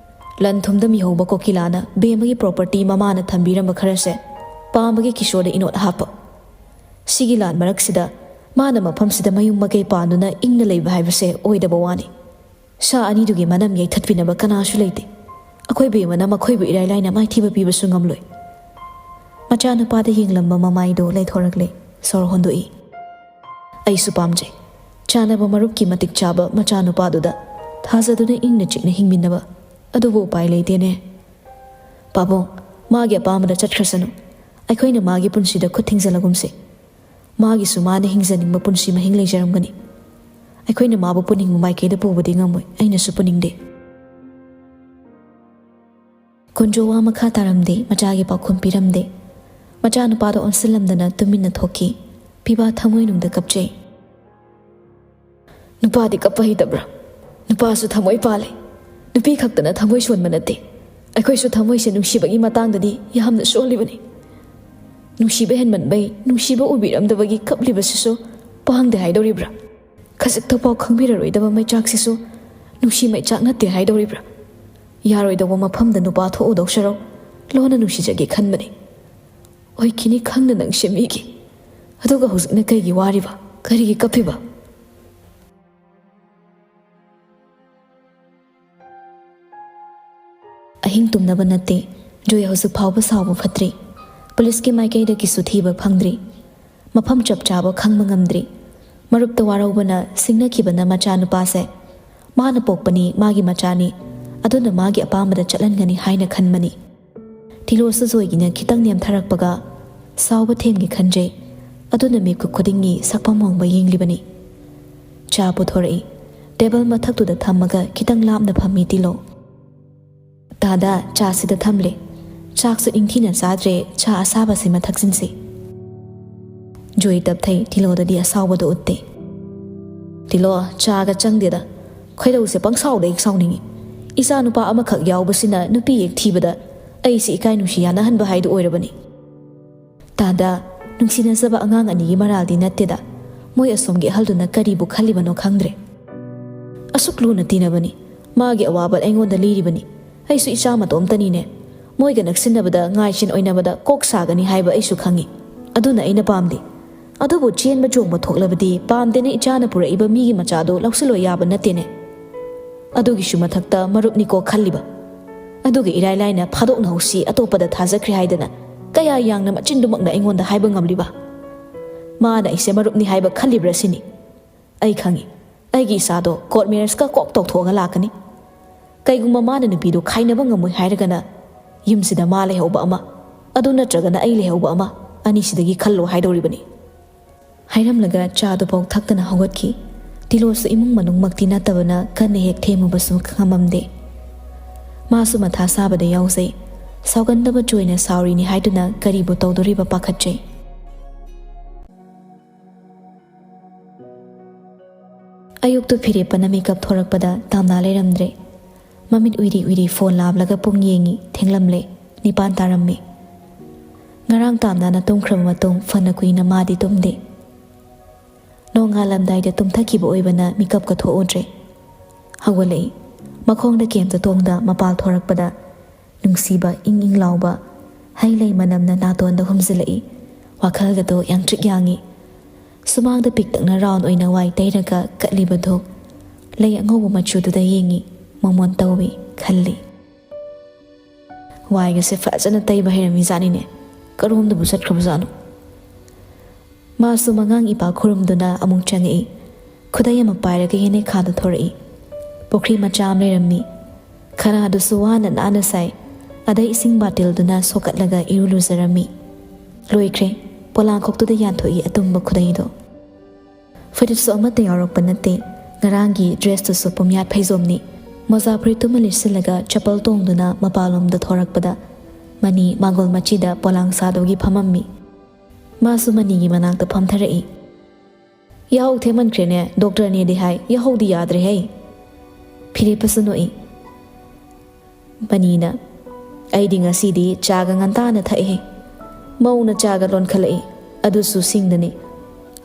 ꯂꯟ ꯊꯨꯝꯗ ꯃꯤꯍꯧꯕ ꯀꯣꯀꯤꯂꯥꯅ ꯕꯦꯝꯃꯒꯤ property ꯃꯃꯥꯅ ꯊꯝꯕꯤꯔꯝꯕ ꯈꯔꯁꯦ ꯄꯥꯝꯕꯒꯤ ꯀꯤꯁꯣꯔꯗ ꯏꯅꯣꯠ ꯍꯥꯞꯄ꯫ ꯁꯤꯒꯤ ꯂꯥꯟ ꯃꯔꯛꯁꯤꯗ ꯃꯥꯅ ꯃꯐꯝꯁꯤꯗ ꯃꯌꯨꯝ ꯃꯀꯩ ꯄꯥꯟꯗꯨꯅ ꯏꯪꯅ ꯂꯩꯕ ꯍꯥꯏꯕꯁꯦ ꯑꯣꯏꯗꯕ ꯋꯥꯅꯤ꯫ ꯁꯥ ꯑꯅꯤꯗꯨꯒꯤ ꯃꯅꯝ ꯌꯩꯊꯠꯄꯤꯅꯕ ꯀꯅꯥꯁꯨ ꯂꯩꯇꯦ꯫ ꯑꯩꯈꯣꯏ ꯕꯦꯝꯃꯅ ꯃꯈꯣꯏꯕꯨ ꯏꯔꯥꯏ ꯂꯥꯏꯅ ꯃꯥꯏꯊꯤꯕ ꯄꯤꯕꯁꯨ ꯉꯝꯂꯣꯏ꯫ ꯃꯆꯥꯅꯨꯄꯥꯗ ꯌꯦꯡꯂꯝꯕ ꯃꯃꯥꯏꯗꯨ ꯂꯩꯊꯣꯔꯛꯂꯦ꯫ ꯁꯣꯔ ꯍꯣꯟꯗꯣꯛꯏ꯫ ꯑꯩꯁꯨ ꯄꯥꯝꯖꯩ꯫ ꯆꯥꯅꯕ ꯃꯔꯨꯞꯀꯤ ꯃꯇꯤꯛ ꯆꯥꯕ ꯃꯆꯥꯅꯨꯄꯥꯗꯨꯗ ꯊꯥꯖꯗꯨꯅ ꯏꯪꯅ ꯆꯤꯛꯅ ꯍꯤꯡꯃꯤꯟꯅꯕ꯫ ꯑꯗꯨꯕꯨ ꯎꯄꯥꯏ ꯂꯩꯇꯦꯅꯦ꯫ ꯄꯥꯕꯨꯡ, ꯃꯥꯒꯤ ꯑꯄꯥꯝꯕꯗ ꯆꯠꯈ꯭ꯔꯁꯅꯨ꯫ ꯑꯩꯈꯣꯏꯅ ꯃꯥꯒꯤ ꯄꯨꯟꯁꯤꯗ ꯈꯨꯠ ꯊꯤꯡꯖꯤꯜꯂꯒꯨꯝꯁꯤ꯫ ꯃꯥꯒꯤꯁꯨ ꯃꯥꯅ ꯍꯤꯡꯖꯅꯤꯡꯕ ꯄꯨꯟꯁꯤ ꯃꯍꯤꯡ ꯂꯩꯖꯔꯝꯒꯅꯤ꯫ ꯑꯩꯈꯣꯏꯅ ꯃꯥꯕꯨ ꯄꯨꯅꯤꯡꯕ ꯃꯥꯏꯀꯩꯗ ꯄꯨꯕꯗꯤ ꯉꯝꯃꯣꯏ, ꯑꯩꯅꯁꯨ ꯄꯨꯅꯤꯡꯗꯦ꯫ ꯀꯨꯟꯖꯣ ꯋꯥ ꯃꯈꯥ ꯇꯥꯔꯝꯗꯦ, ꯃꯆꯥꯒꯤ ꯄꯥꯎꯈꯨꯝ ꯄꯤꯔꯝꯗꯦ꯫ ꯃꯆꯥꯅꯨꯄꯥꯗ ꯑꯣꯟꯁꯤꯜꯂꯝꯗꯅ ꯇꯨꯃꯤꯟꯅ ꯊꯣꯛꯈꯤ꯫ ꯄꯤꯕꯥ ꯊꯃꯣꯏꯅꯨꯡꯗ ꯀꯞꯆꯩ꯫ ꯅꯨꯄꯥꯗꯤ ꯀꯞꯄ ꯍꯩꯇꯕ꯭ꯔꯥ? ꯅꯨꯄꯥꯁꯨ ꯊꯃꯣꯏ ꯄꯥꯜꯂꯤ꯫ ꯅꯨꯄꯤ ꯈꯛꯇꯅ ꯊꯃꯣꯏ ꯁꯣꯟꯕ ꯅꯠꯇꯦ꯫ ꯑꯩꯈꯣꯏꯁꯨ ꯊꯃꯣꯏꯁꯦ ꯅꯨꯡꯁꯤꯕꯒꯤ ꯃꯇꯥꯡꯗꯗꯤ ꯌꯥꯝꯅ ꯁꯣꯜꯂꯤꯕꯅꯤ꯫ ꯅꯨꯡꯁꯤꯕ ꯍꯦꯟꯃꯟꯕꯩ, ꯅꯨꯡꯁꯤꯕ ꯎꯕꯤꯔꯝꯗꯕꯒꯤ ꯀꯞꯂꯤꯕꯁꯤꯁꯨ ꯄꯥꯡꯗꯦ ꯍꯥꯏꯗꯧꯔꯤꯕ꯭ꯔꯥ? ꯈꯖꯤꯛꯇꯐꯥꯎ ꯈꯪꯕꯤꯔꯔꯣꯏꯗꯕ ꯃꯩꯆꯥꯛꯁꯤꯁꯨ ꯅꯨꯡꯁꯤ ꯃꯩꯆꯥꯛ ꯅꯠꯇꯦ ꯍꯥꯏꯗꯧꯔꯤꯕ꯭ꯔꯥ? ꯌꯥꯔꯣꯏꯗꯧꯕ ꯃꯐꯝꯗ ꯅꯨꯄꯥ ꯊꯣꯛꯎꯗꯧ ꯁꯔꯨꯛ ꯂꯣꯟꯅ ꯅꯨꯡꯁꯤꯖꯒꯦ ꯈꯟꯕꯅꯤ꯫ ꯑꯣꯏꯈꯤꯅꯤ ꯈꯪꯅ ꯅꯪ ꯁꯦꯝꯕꯤꯒꯦ꯫ ꯑꯗꯨꯒ ꯍꯧꯖꯤꯛꯅ ꯀꯩꯒꯤ ꯋꯥꯔꯤꯕ? ꯀꯔꯤꯒꯤ ꯀꯞꯄꯤꯕ? ꯑꯍꯤꯡ ꯇꯨꯝꯅꯕ ꯅꯠꯇꯦ꯫ ꯖꯣꯏ ꯍꯧꯖꯤꯛ ꯐꯥꯎꯕ ꯁꯥꯎꯕ ꯐꯠꯇ꯭ꯔꯤ꯫ ꯄꯨꯂꯤꯁꯀꯤ ꯃꯥꯏꯀꯩꯗꯒꯤꯁꯨ ꯊꯤꯕ ꯐꯪꯗ꯭ꯔꯤ꯫ ꯃꯐꯝ ꯆꯞ ꯆꯥꯕ ꯈꯪꯕ ꯉꯝꯗ꯭ꯔꯤ꯫ ꯃꯔꯨꯞꯇ ꯋꯥꯔꯧꯕꯅ ꯁꯤꯡꯅꯈꯤꯕꯅ ꯃꯆꯥꯅꯨꯄꯥꯁꯦ꯫ ꯃꯥꯅ ꯄꯣꯛꯄꯅꯤ, ꯃꯥꯒꯤ ꯃꯆꯥꯅꯤ, ꯑꯗꯨꯅ ꯃꯥꯒꯤ ꯑꯄꯥꯝꯕꯗ ꯆꯠꯍꯟꯒꯅꯤ ꯍꯥꯏꯅ ꯈꯟꯕꯅꯤ꯫ ꯊꯤꯂꯣꯁꯨ ꯖꯣꯏꯒꯤꯅ ꯈꯤꯇꯪ ꯅꯦꯝꯊꯔꯛꯄꯒ ꯁꯥꯎꯕ ꯊꯦꯝꯒꯦ ꯈꯟꯖꯩ꯫ ꯑꯗꯨꯅ ꯃꯤꯀꯨꯞ ꯈꯨꯗꯤꯡꯒꯤ ꯁꯛꯐꯝ ꯍꯣꯡꯕ ꯌꯦꯡꯂꯤꯕꯅꯤ꯫ ꯆꯥ ꯄꯨꯊꯣꯔꯛꯏ꯫ ꯇꯦꯕꯜ ꯃꯊꯛꯇꯨꯗ ꯊꯝꯃꯒ ꯈꯤꯇꯪ ꯂꯥꯞꯅ ꯐꯝꯃꯤ ꯇꯤꯂꯣ꯫ ꯇꯥꯗ, ꯆꯥꯁꯤꯗ ꯊꯝꯂꯦ꯫ ꯆꯥꯛꯁꯨ ꯏꯪꯊꯤꯅ ꯆꯥꯗ꯭ꯔꯦ, ꯆꯥ ꯑꯁꯥꯕꯁꯤꯃ ꯊꯛꯆꯤꯟꯁꯤ꯫ ꯖꯣꯏ ꯇꯞꯊꯩ, ꯇꯤꯂꯣꯗꯗꯤ ꯑꯁꯥꯎꯕꯗꯣ ꯎꯠꯇꯦ꯫ ꯇꯤꯂꯣ, ꯆꯥꯒ ꯆꯪꯗꯦꯗ꯫ ꯈꯣꯏꯔꯧꯁꯦ ꯄꯪꯁꯥꯎꯗ ꯍꯦꯛ ꯁꯥꯎꯅꯤꯡꯉꯤ꯫ ꯏꯆꯥ ꯅꯨꯄꯥ ꯑꯃꯈꯛ ꯌꯥꯎꯕꯁꯤꯅ ꯅꯨꯄꯤ ꯍꯦꯛ ꯊꯤꯕꯗ ꯑꯩꯁꯤ ꯏꯀꯥꯏ ꯅꯨꯡꯁꯤ ꯌꯥꯅꯍꯟꯕ ꯍꯥꯏꯗꯨ ꯑꯣꯏꯔꯕꯅꯤ꯫ ꯇꯥꯗ, ꯅꯨꯡꯁꯤꯅꯖꯕ ꯑꯉꯥꯡ ꯑꯅꯤꯒꯤ ꯃꯔꯥꯜꯗꯤ ꯅꯠꯇꯦꯗ꯫ ꯃꯣꯏ ꯑꯁꯣꯝꯒꯤ ꯑꯍꯜꯗꯨꯅ ꯀꯔꯤꯕꯨ ꯈꯜꯂꯤꯕꯅꯣ ꯈꯪꯗ꯭ꯔꯦ꯫ ꯑꯁꯨꯛ ꯂꯨꯅ ꯇꯤꯟꯅꯕꯅꯤ, ꯃꯥꯒꯤ ꯑꯋꯥꯕ ꯑꯩꯉꯣꯟꯗ ꯂꯤꯔꯤꯕꯅꯤ꯫ ꯑꯩꯁꯨ ꯏꯆꯥ ꯃꯇꯣꯝꯇꯅꯤꯅꯦ꯫ ꯃꯣꯏꯒ ꯅꯛꯁꯤꯟꯅꯕꯗ ꯉꯥꯏꯁꯦꯟ ꯑꯣꯏꯅꯕꯗ ꯀꯣꯛ ꯁꯥꯒꯅꯤ ꯍꯥꯏꯕ ꯑꯩꯁꯨ ꯈꯪꯏ꯫ ꯑꯗꯨꯅ ꯑꯩꯅ ꯄꯥꯝꯗꯦ꯫ ꯑꯗꯨꯕꯨ ꯆꯦꯟꯕ ꯆꯣꯡꯕ ꯊꯣꯛꯂꯕꯗꯤ ꯄꯥꯝꯗꯦꯅ ꯏꯆꯥꯅ ꯄꯨꯔꯛꯏꯕ ꯃꯤꯒꯤ ꯃꯆꯥꯗꯣ ꯂꯧꯁꯤꯜꯂꯣꯏ ꯌꯥꯕ ꯅꯠꯇꯦꯅꯦ꯫ ꯑꯗꯨꯒꯤꯁꯨ ꯃꯊꯛꯇ ꯃꯔꯨꯞꯅꯤꯀꯣ ꯈꯜꯂꯤꯕ꯫ ꯑꯗꯨꯒ ꯏꯔꯥꯏ ꯂꯥꯏꯅ ꯐꯥꯗꯣꯛꯅꯍꯧꯁꯤ, ꯑꯇꯣꯞꯄꯗ ꯊꯥꯖꯈ꯭ꯔꯦ ꯍꯥꯏꯗꯅ ꯀꯌꯥ ꯌꯥꯡꯅ ꯃꯆꯤꯟꯗꯨꯃꯛꯅ ꯑꯩꯉꯣꯟꯗ ꯍꯥꯏꯕ ꯉꯝꯂꯤꯕ? ꯃꯥꯅ ꯑꯩꯁꯦ ꯃꯔꯨꯞꯅꯤ ꯍꯥꯏꯕ ꯈꯜꯂꯤꯕ꯭ꯔꯥ ꯁꯤꯅꯤ꯫ ꯑꯩ ꯈꯪꯏ, ꯑꯩꯒꯤ ꯏꯆꯥꯗꯣ ꯀꯣꯔꯠ ꯃꯦꯔꯦꯖꯀ ꯀꯣꯛ ꯇꯧꯊꯣꯛꯑꯒ ꯂꯥꯛꯀꯅꯤ꯫ ꯀꯩꯒꯨꯝꯕ ꯃꯥꯅ ꯅꯨꯄꯤꯗꯣ ꯈꯥꯏꯅꯕ ꯉꯝꯃꯣꯏ ꯍꯥꯏꯔꯒꯅ, ꯌꯨꯝꯁꯤꯗ ꯃꯥ ꯂꯩꯍꯧꯕ ꯑꯃ, ꯑꯗꯨ ꯅꯠꯇ꯭ꯔꯒꯅ ꯑꯩ ꯂꯩꯍꯧꯕ ꯑꯃ, ꯑꯅꯤꯁꯤꯗꯒꯤ ꯈꯜꯂꯣ ꯍꯥꯏꯗꯧꯔꯤꯕꯅꯤ꯫ ꯍꯥꯏꯔꯝꯂꯒ ꯆꯥꯗꯨꯐꯥꯎ ꯊꯛꯇꯅ ꯍꯧꯒꯠꯈꯤ꯫ ꯇꯤꯂꯣꯁꯨ ꯏꯃꯨꯡ ꯃꯅꯨꯡꯃꯛꯇꯤ ꯅꯠꯇꯕꯅ ꯀꯟꯅ ꯍꯦꯛ ꯊꯦꯝꯃꯨꯕꯁꯨ ꯉꯝꯃꯝꯗꯦ꯫ ꯃꯥꯁꯨ ꯃꯊꯥ ꯁꯥꯕꯗ ꯌꯥꯎꯖꯩ꯫ ꯁꯥꯎꯒꯟꯗꯕ ꯆꯣꯏꯅ ꯁꯥꯎꯔꯤꯅꯤ ꯍꯥꯏꯗꯨꯅ ꯀꯔꯤꯕꯨ ꯇꯧꯗꯣꯔꯤꯕ ꯄꯥꯈꯠꯆꯩ꯫ ꯑꯌꯨꯛꯇꯨ ꯐꯤꯔꯦꯞꯄꯅ ꯃꯤꯀꯞ ꯊꯣꯔꯛꯄꯗ ꯇꯥꯝꯅꯥ ꯂꯩꯔꯝꯗ꯭ꯔꯦ꯫ ꯃꯃꯤꯠ ꯎꯏꯔꯤ ꯎꯏꯔꯤ ꯐꯣꯟ ꯂꯥꯝꯂꯒ ꯄꯨꯡ ꯌꯦꯡꯉꯤ, ꯊꯦꯡꯂꯝꯂꯦ, ꯅꯤꯄꯥꯟ ꯇꯥꯔꯝꯃꯤ꯫ ꯉꯔꯥꯡ ꯇꯥꯝꯅꯥꯅ ꯇꯨꯝꯈ꯭ꯔꯕ ꯃꯇꯨꯡ ꯐꯅ ꯀꯨꯏꯅ ꯃꯥꯗꯤ ꯇꯨꯝꯗꯦ꯫ ꯅꯣꯡꯉꯥꯜꯂꯝꯗꯥꯏꯗ ꯇꯨꯝꯊꯈꯤꯕ ꯑꯣꯏꯕꯅ ꯃꯤꯀꯞꯀ ꯊꯣꯛꯎꯗ꯭ꯔꯦ꯫ ꯍꯧꯒꯠꯂꯛꯏ꯫ ꯃꯈꯣꯡꯗ ꯀꯦꯝꯇ ꯇꯣꯡꯗ ꯃꯄꯥꯜ ꯊꯣꯔꯛꯄꯗ ꯅꯨꯡꯁꯤꯕ ꯏꯪ ꯏꯪ ꯂꯥꯎꯕ ꯍꯩ ꯂꯩ ꯃꯅꯝꯅ ꯅꯥꯇꯣꯟꯗ ꯍꯨꯝꯖꯤꯜꯂꯛꯏ꯫ ꯋꯥꯈꯜꯒꯗꯣ ꯌꯥꯡꯇ꯭ꯔꯤꯛ ꯌꯥꯡꯉꯤ꯫ ꯁꯨꯃꯥꯡꯗ ꯄꯤꯛꯇꯛꯅ ꯔꯥꯎꯟ ꯑꯣꯏꯅ ꯋꯥꯏ ꯇꯩꯔꯒ ꯀꯠꯂꯤꯕꯗꯨ ꯂꯩ ꯑꯉꯧꯕ ꯃꯆꯨꯗꯨꯗ ꯌꯦꯡꯉꯤ꯫ ꯃꯣꯃꯣꯟ ꯇꯧꯏ ꯈꯜꯂꯤ꯫ ꯋꯥꯏꯒꯁꯦ ꯐꯖꯅ ꯇꯩꯕ ꯍꯩꯔꯝꯃꯤꯖꯥꯠꯅꯤꯅꯦ꯫ ꯀꯔꯣꯝꯗꯕꯨ ꯆꯠꯈ꯭ꯔꯕꯖꯥꯠꯅꯣ? ꯃꯥꯁꯨ ꯃꯉꯥꯡ ꯏꯄꯥ ꯈꯨꯔꯨꯝꯗꯨꯅ ꯑꯃꯨꯛ ꯆꯪꯉꯛꯏ꯫ ꯈꯨꯗꯩ ꯑꯃ ꯄꯥꯏꯔꯒ ꯌꯦꯅꯦꯈꯥꯗ ꯊꯣꯔꯛꯏ꯫ ꯄꯨꯈ꯭ꯔꯤ ꯃꯆꯥ ꯑꯃ ꯂꯩꯔꯝꯃꯤ꯫ ꯈꯔꯥꯗꯨꯁꯨ ꯋꯥꯅ ꯅꯥꯟꯅ ꯁꯥꯏ꯫ ꯑꯗꯩ ꯏꯁꯤꯡ ꯕꯥꯇꯤꯜꯗꯨꯅ ꯁꯣꯛꯀꯠꯂꯒ ꯏꯔꯨ ꯂꯨꯖꯔꯝꯃꯤ꯫ ꯂꯣꯏꯈ꯭ꯔꯦ꯫ ꯄꯣꯂꯥꯡꯈꯣꯛꯇꯨꯗ ꯌꯥꯟꯊꯣꯛꯏ ꯑꯇꯨꯝꯕ ꯈꯨꯗꯩꯗꯣ꯫ ꯐꯨꯔꯤꯠꯁꯨ ꯑꯃꯠꯇ ꯌꯥꯎꯔꯛꯄ ꯅꯠꯇꯦ꯫ ꯉꯔꯥꯡꯒꯤ ꯗ꯭ꯔꯦꯁꯇꯨꯁꯨ ꯄꯨꯝꯌꯥꯠ ꯐꯩꯖꯣꯝꯅꯤ꯫ ꯃꯣꯖꯥ ꯐꯨꯔꯤꯠꯇꯨꯃ ꯂꯤꯠꯁꯤꯜꯂꯒ ꯆꯄꯜ ꯇꯣꯡꯗꯨꯅ ꯃꯄꯥꯟꯂꯣꯝꯗ ꯊꯣꯔꯛꯄꯗ ꯃꯅꯤ ꯃꯥꯡꯒꯣꯜ ꯃꯆꯤꯗ ꯄꯣꯂꯥꯡ ꯁꯥꯗꯨꯒꯤ ꯐꯝꯃꯝꯃꯤ꯫ ꯃꯥꯁꯨ ꯃꯅꯤꯒꯤ ꯃꯅꯥꯛꯇ ꯐꯝꯊꯔꯛꯏ꯫ "ꯌꯥꯍꯧ ꯊꯦꯡꯃꯟꯈ꯭ꯔꯦꯅꯦ, ꯗꯣꯛꯇꯔꯅꯦꯗꯤ ꯍꯥꯏ, ꯌꯥꯍꯧꯗꯤ ꯌꯥꯗ꯭ꯔꯦꯍꯦ!" ꯐꯤꯔꯦꯞꯄꯁꯨ ꯅꯣꯛꯏ꯫ ꯃꯅꯤꯅ, "ꯑꯩꯗꯤ ꯉꯁꯤꯗꯤ ꯆꯥꯒ ꯉꯟꯇꯥꯅ ꯊꯛꯏꯍꯦ꯫ ꯃꯧꯅ ꯆꯥꯒ ꯂꯣꯟꯈꯠꯂꯛꯏ, ꯑꯗꯨꯁꯨ ꯁꯤꯡꯗꯅꯤ꯫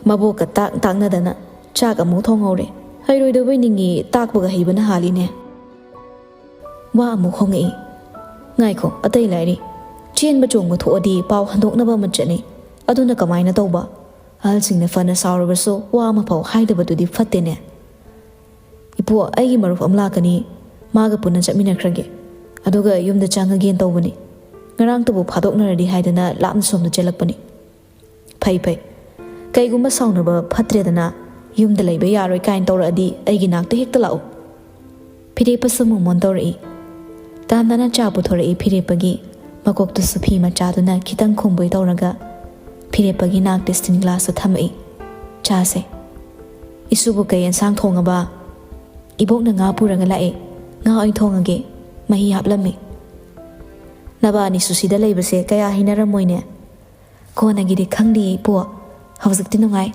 ꯃꯕꯣꯛꯀ ꯇꯥꯛ ꯇꯥꯛꯅꯗꯅ ꯆꯥꯛ ꯑꯃꯨꯛ ꯊꯣꯡꯍꯧꯔꯦ꯫ ꯍꯩꯔꯣꯏꯗꯕꯣꯏ ꯅꯤꯡꯉꯤ, ꯇꯥꯛꯄꯒ ꯍꯩꯕꯅ ꯍꯥꯜꯂꯤꯅꯦ꯫ ꯋꯥ ꯑꯃꯨꯛ ꯍꯣꯡꯉꯛꯏ꯫ "ꯉꯥꯏꯈꯣ, ꯑꯇꯩ ꯂꯥꯏꯔꯤ꯫ ꯆꯦꯟꯕ ꯆꯣꯡꯕ ꯊꯣꯛꯑꯗꯤ ꯄꯥꯎ ꯍꯟꯗꯣꯛꯅꯕ ꯑꯃ ꯆꯠꯅꯩ꯫ ꯑꯗꯨꯅ ꯀꯃꯥꯏꯅ ꯇꯧꯕ?" ꯑꯍꯜꯁꯤꯡꯅ ꯐꯅ ꯁꯥꯎꯔꯕꯁꯨ ꯋꯥ ꯑꯃꯐꯥꯎ ꯍꯥꯏꯗꯕꯗꯨꯗꯤ ꯐꯠꯇꯦꯅꯦ꯫ "ꯏꯄꯨ, ꯑꯩꯒꯤ ꯃꯔꯨꯞ ꯑꯃ ꯂꯥꯛꯀꯅꯤ꯫ ꯃꯥꯒ ꯄꯨꯟꯅ ꯆꯠꯃꯤꯟꯅꯈ꯭ꯔꯒꯦ꯫ ꯑꯗꯨꯒ ꯌꯨꯝꯗ ꯆꯪꯉꯒꯦꯅ ꯇꯧꯕꯅꯤ꯫ ꯉꯔꯥꯡꯇꯕꯨ ꯐꯥꯗꯣꯛꯅꯔꯗꯤ ꯍꯥꯏꯗꯅ ꯂꯥꯞꯅ ꯁꯣꯝꯗ ꯆꯦꯜꯂꯛꯄꯅꯤ꯫" "ꯐꯩ, ꯐꯩ꯫ ꯀꯩꯒꯨꯝꯕ ꯁꯥꯎꯅꯕ ꯐꯠꯇ꯭ꯔꯦꯗꯅ, ꯌꯨꯝꯗ ꯂꯩꯕ ꯌꯥꯔꯣꯏ ꯀꯥꯏꯅ ꯇꯧꯔꯛꯑꯗꯤ ꯑꯩꯒꯤ ꯅꯥꯛꯇ ꯍꯦꯛꯇ ꯂꯥꯛꯎ꯫" ꯐꯤꯔꯦꯞꯄꯁꯨ ꯃꯣꯃꯣꯟ ꯇꯧꯔꯛꯏ꯫ ꯇꯥꯝꯅꯥꯅ ꯆꯥ ꯄꯨꯊꯣꯔꯛꯏ ꯐꯤꯔꯦꯞꯄꯒꯤ꯫ ꯃꯀꯣꯛꯇꯨꯁꯨ ꯐꯤ ꯃꯆꯥꯗꯨꯅ ꯈꯤꯇꯪ ꯈꯨꯝꯕꯣꯏ ꯇꯧꯔꯒ ꯐꯤꯔꯦꯞꯄꯒꯤ ꯅꯥꯛꯇ ꯁ꯭ꯇꯤꯟ ꯒ꯭ꯂꯥꯁꯇ ꯊꯝꯃꯛꯏ꯫ "ꯆꯥꯁꯦ꯫ ꯏꯁꯨꯕꯨ ꯀꯩ ꯑꯦꯟꯁꯥꯡ ꯊꯣꯡꯉꯕ?" "ꯏꯕꯣꯛꯅ ꯉꯥ ꯄꯨꯔꯒ ꯂꯥꯛꯑꯦ꯫ ꯉꯥ ꯑꯣꯏꯅ ꯊꯣꯡꯉꯒꯦ꯫ ꯃꯍꯤ ꯍꯥꯞꯂꯝꯃꯦ꯫" "ꯅꯕꯥꯅꯤꯁꯨ ꯁꯤꯗ ꯂꯩꯕꯁꯦ ꯀꯌꯥ ꯍꯩꯅꯔꯝꯃꯣꯏꯅꯦ꯫" "ꯀꯣꯟꯅꯒꯤꯗꯤ ꯈꯪꯗꯦ ꯏꯄꯨ꯫ ꯍꯧꯖꯤꯛꯇꯤ ꯅꯨꯡꯉꯥꯏ꯫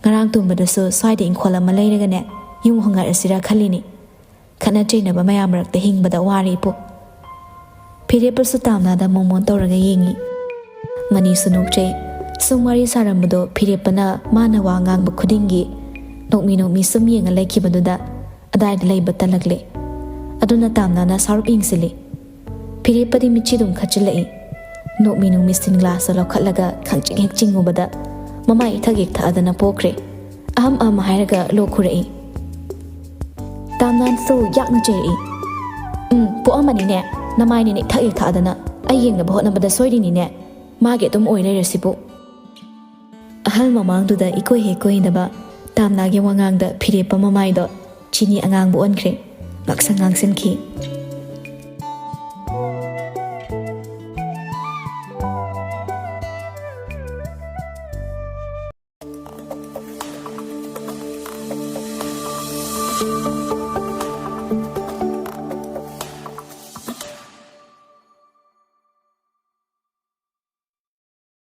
ꯉꯔꯥꯡ ꯇꯨꯝꯕꯗꯁꯨ ꯁ꯭ꯋꯥꯏꯗ ꯏꯪꯈꯣꯜ ꯑꯃ ꯂꯩꯔꯒꯅꯦ, ꯌꯨꯝ ꯍꯣꯡꯉꯛꯑꯁꯤꯔꯥ ꯈꯜꯂꯤꯅꯤ꯫ ꯈꯠꯅ ꯆꯩꯅꯕ ꯃꯌꯥꯝ ꯃꯔꯛꯇ ꯍꯤꯡꯕꯗ ꯋꯥꯔꯦ ꯏꯄꯨ꯫" ꯐꯤꯔꯦꯞꯄꯁꯨ ꯇꯥꯝꯅꯥꯗ ꯃꯣꯃꯣꯟ ꯇꯧꯔꯒ ꯌꯦꯡꯉꯤ꯫ ꯃꯅꯤꯁꯨ ꯅꯣꯛꯆꯩ꯫ ꯁꯨꯝ ꯋꯥꯔꯤ ꯁꯥꯔꯝꯕꯗꯣ ꯐꯤꯔꯦꯞꯄꯅ ꯃꯥꯅ ꯋꯥ ꯉꯥꯡꯕ ꯈꯨꯗꯤꯡꯒꯤ ꯅꯣꯛꯃꯤ ꯅꯣꯛꯃꯤ ꯁꯨꯝ ꯌꯦꯡꯉ ꯂꯩꯈꯤꯕꯗꯨꯗ ꯑꯗꯥꯏꯗ ꯂꯩꯕ ꯇꯜꯂꯛꯂꯦ꯫ ꯑꯗꯨꯅ ꯇꯥꯝꯅꯥꯅ ꯁꯥꯔꯨꯛ ꯌꯦꯡꯁꯤꯜꯂꯤ꯫ ꯐꯤꯔꯦꯞꯄꯗꯤ ꯃꯤꯠꯆꯤ ꯑꯗꯨꯝ ꯈꯠꯆꯤꯜꯂꯛꯏ꯫ ꯅꯣꯛꯃꯤ ꯅꯣꯛꯃꯤ ꯁ꯭ꯇꯤꯟ ꯒ꯭ꯂꯥꯁꯇ ꯂꯧꯈꯠꯂꯒ ꯈꯪꯆꯤꯡ ꯍꯦꯛ ꯆꯤꯡꯉꯨꯕꯗ ꯃꯃꯥꯏ ꯏꯊꯛ ꯍꯦꯛ ꯊꯛꯑꯗꯅ ꯄꯣꯛꯈ꯭ꯔꯦ꯫ ꯑꯍꯝ ꯑꯍꯝ ꯍꯥꯏꯔꯒ ꯂꯣꯛ ꯈꯨꯔꯛꯏ꯫ ꯇꯥꯝꯅꯥꯟꯁꯨ ꯌꯥꯛꯅ ꯆꯩꯔꯛꯏ꯫ "ꯎꯝ, ꯄꯣꯛꯑꯝꯃꯅꯤꯅꯦ꯫ ꯅꯃꯥꯏꯅꯤꯅꯦ ꯏꯊꯛ ꯍꯦꯛ ꯊꯛꯑꯗꯅ꯫ ꯑꯩ ꯌꯦꯡꯅꯕ ꯍꯣꯠꯅꯕꯗ ꯁꯣꯏꯔꯤꯅꯤꯅꯦ꯫ ꯃꯥꯒꯤ ꯑꯗꯨꯝ ꯑꯣꯏ ꯂꯩꯔꯁꯤꯕꯨ꯫" ꯑꯍꯜ ꯃꯃꯥꯡꯗꯨꯗ ꯏꯀꯣꯏ ꯍꯦꯛ ꯀꯣꯏꯗꯕ ꯇꯥꯝꯅꯥꯒꯤ ꯋꯥꯉꯥꯡꯗ ꯐꯤꯔꯦꯞꯄ ꯃꯃꯥꯏꯗꯣ ꯆꯤꯅꯤ ꯑꯉꯥꯡꯕ ꯑꯣꯟꯈ꯭ꯔꯦ꯫ ꯉꯥꯛꯁꯪ ꯉꯥꯡꯁꯤꯟꯈꯤ꯫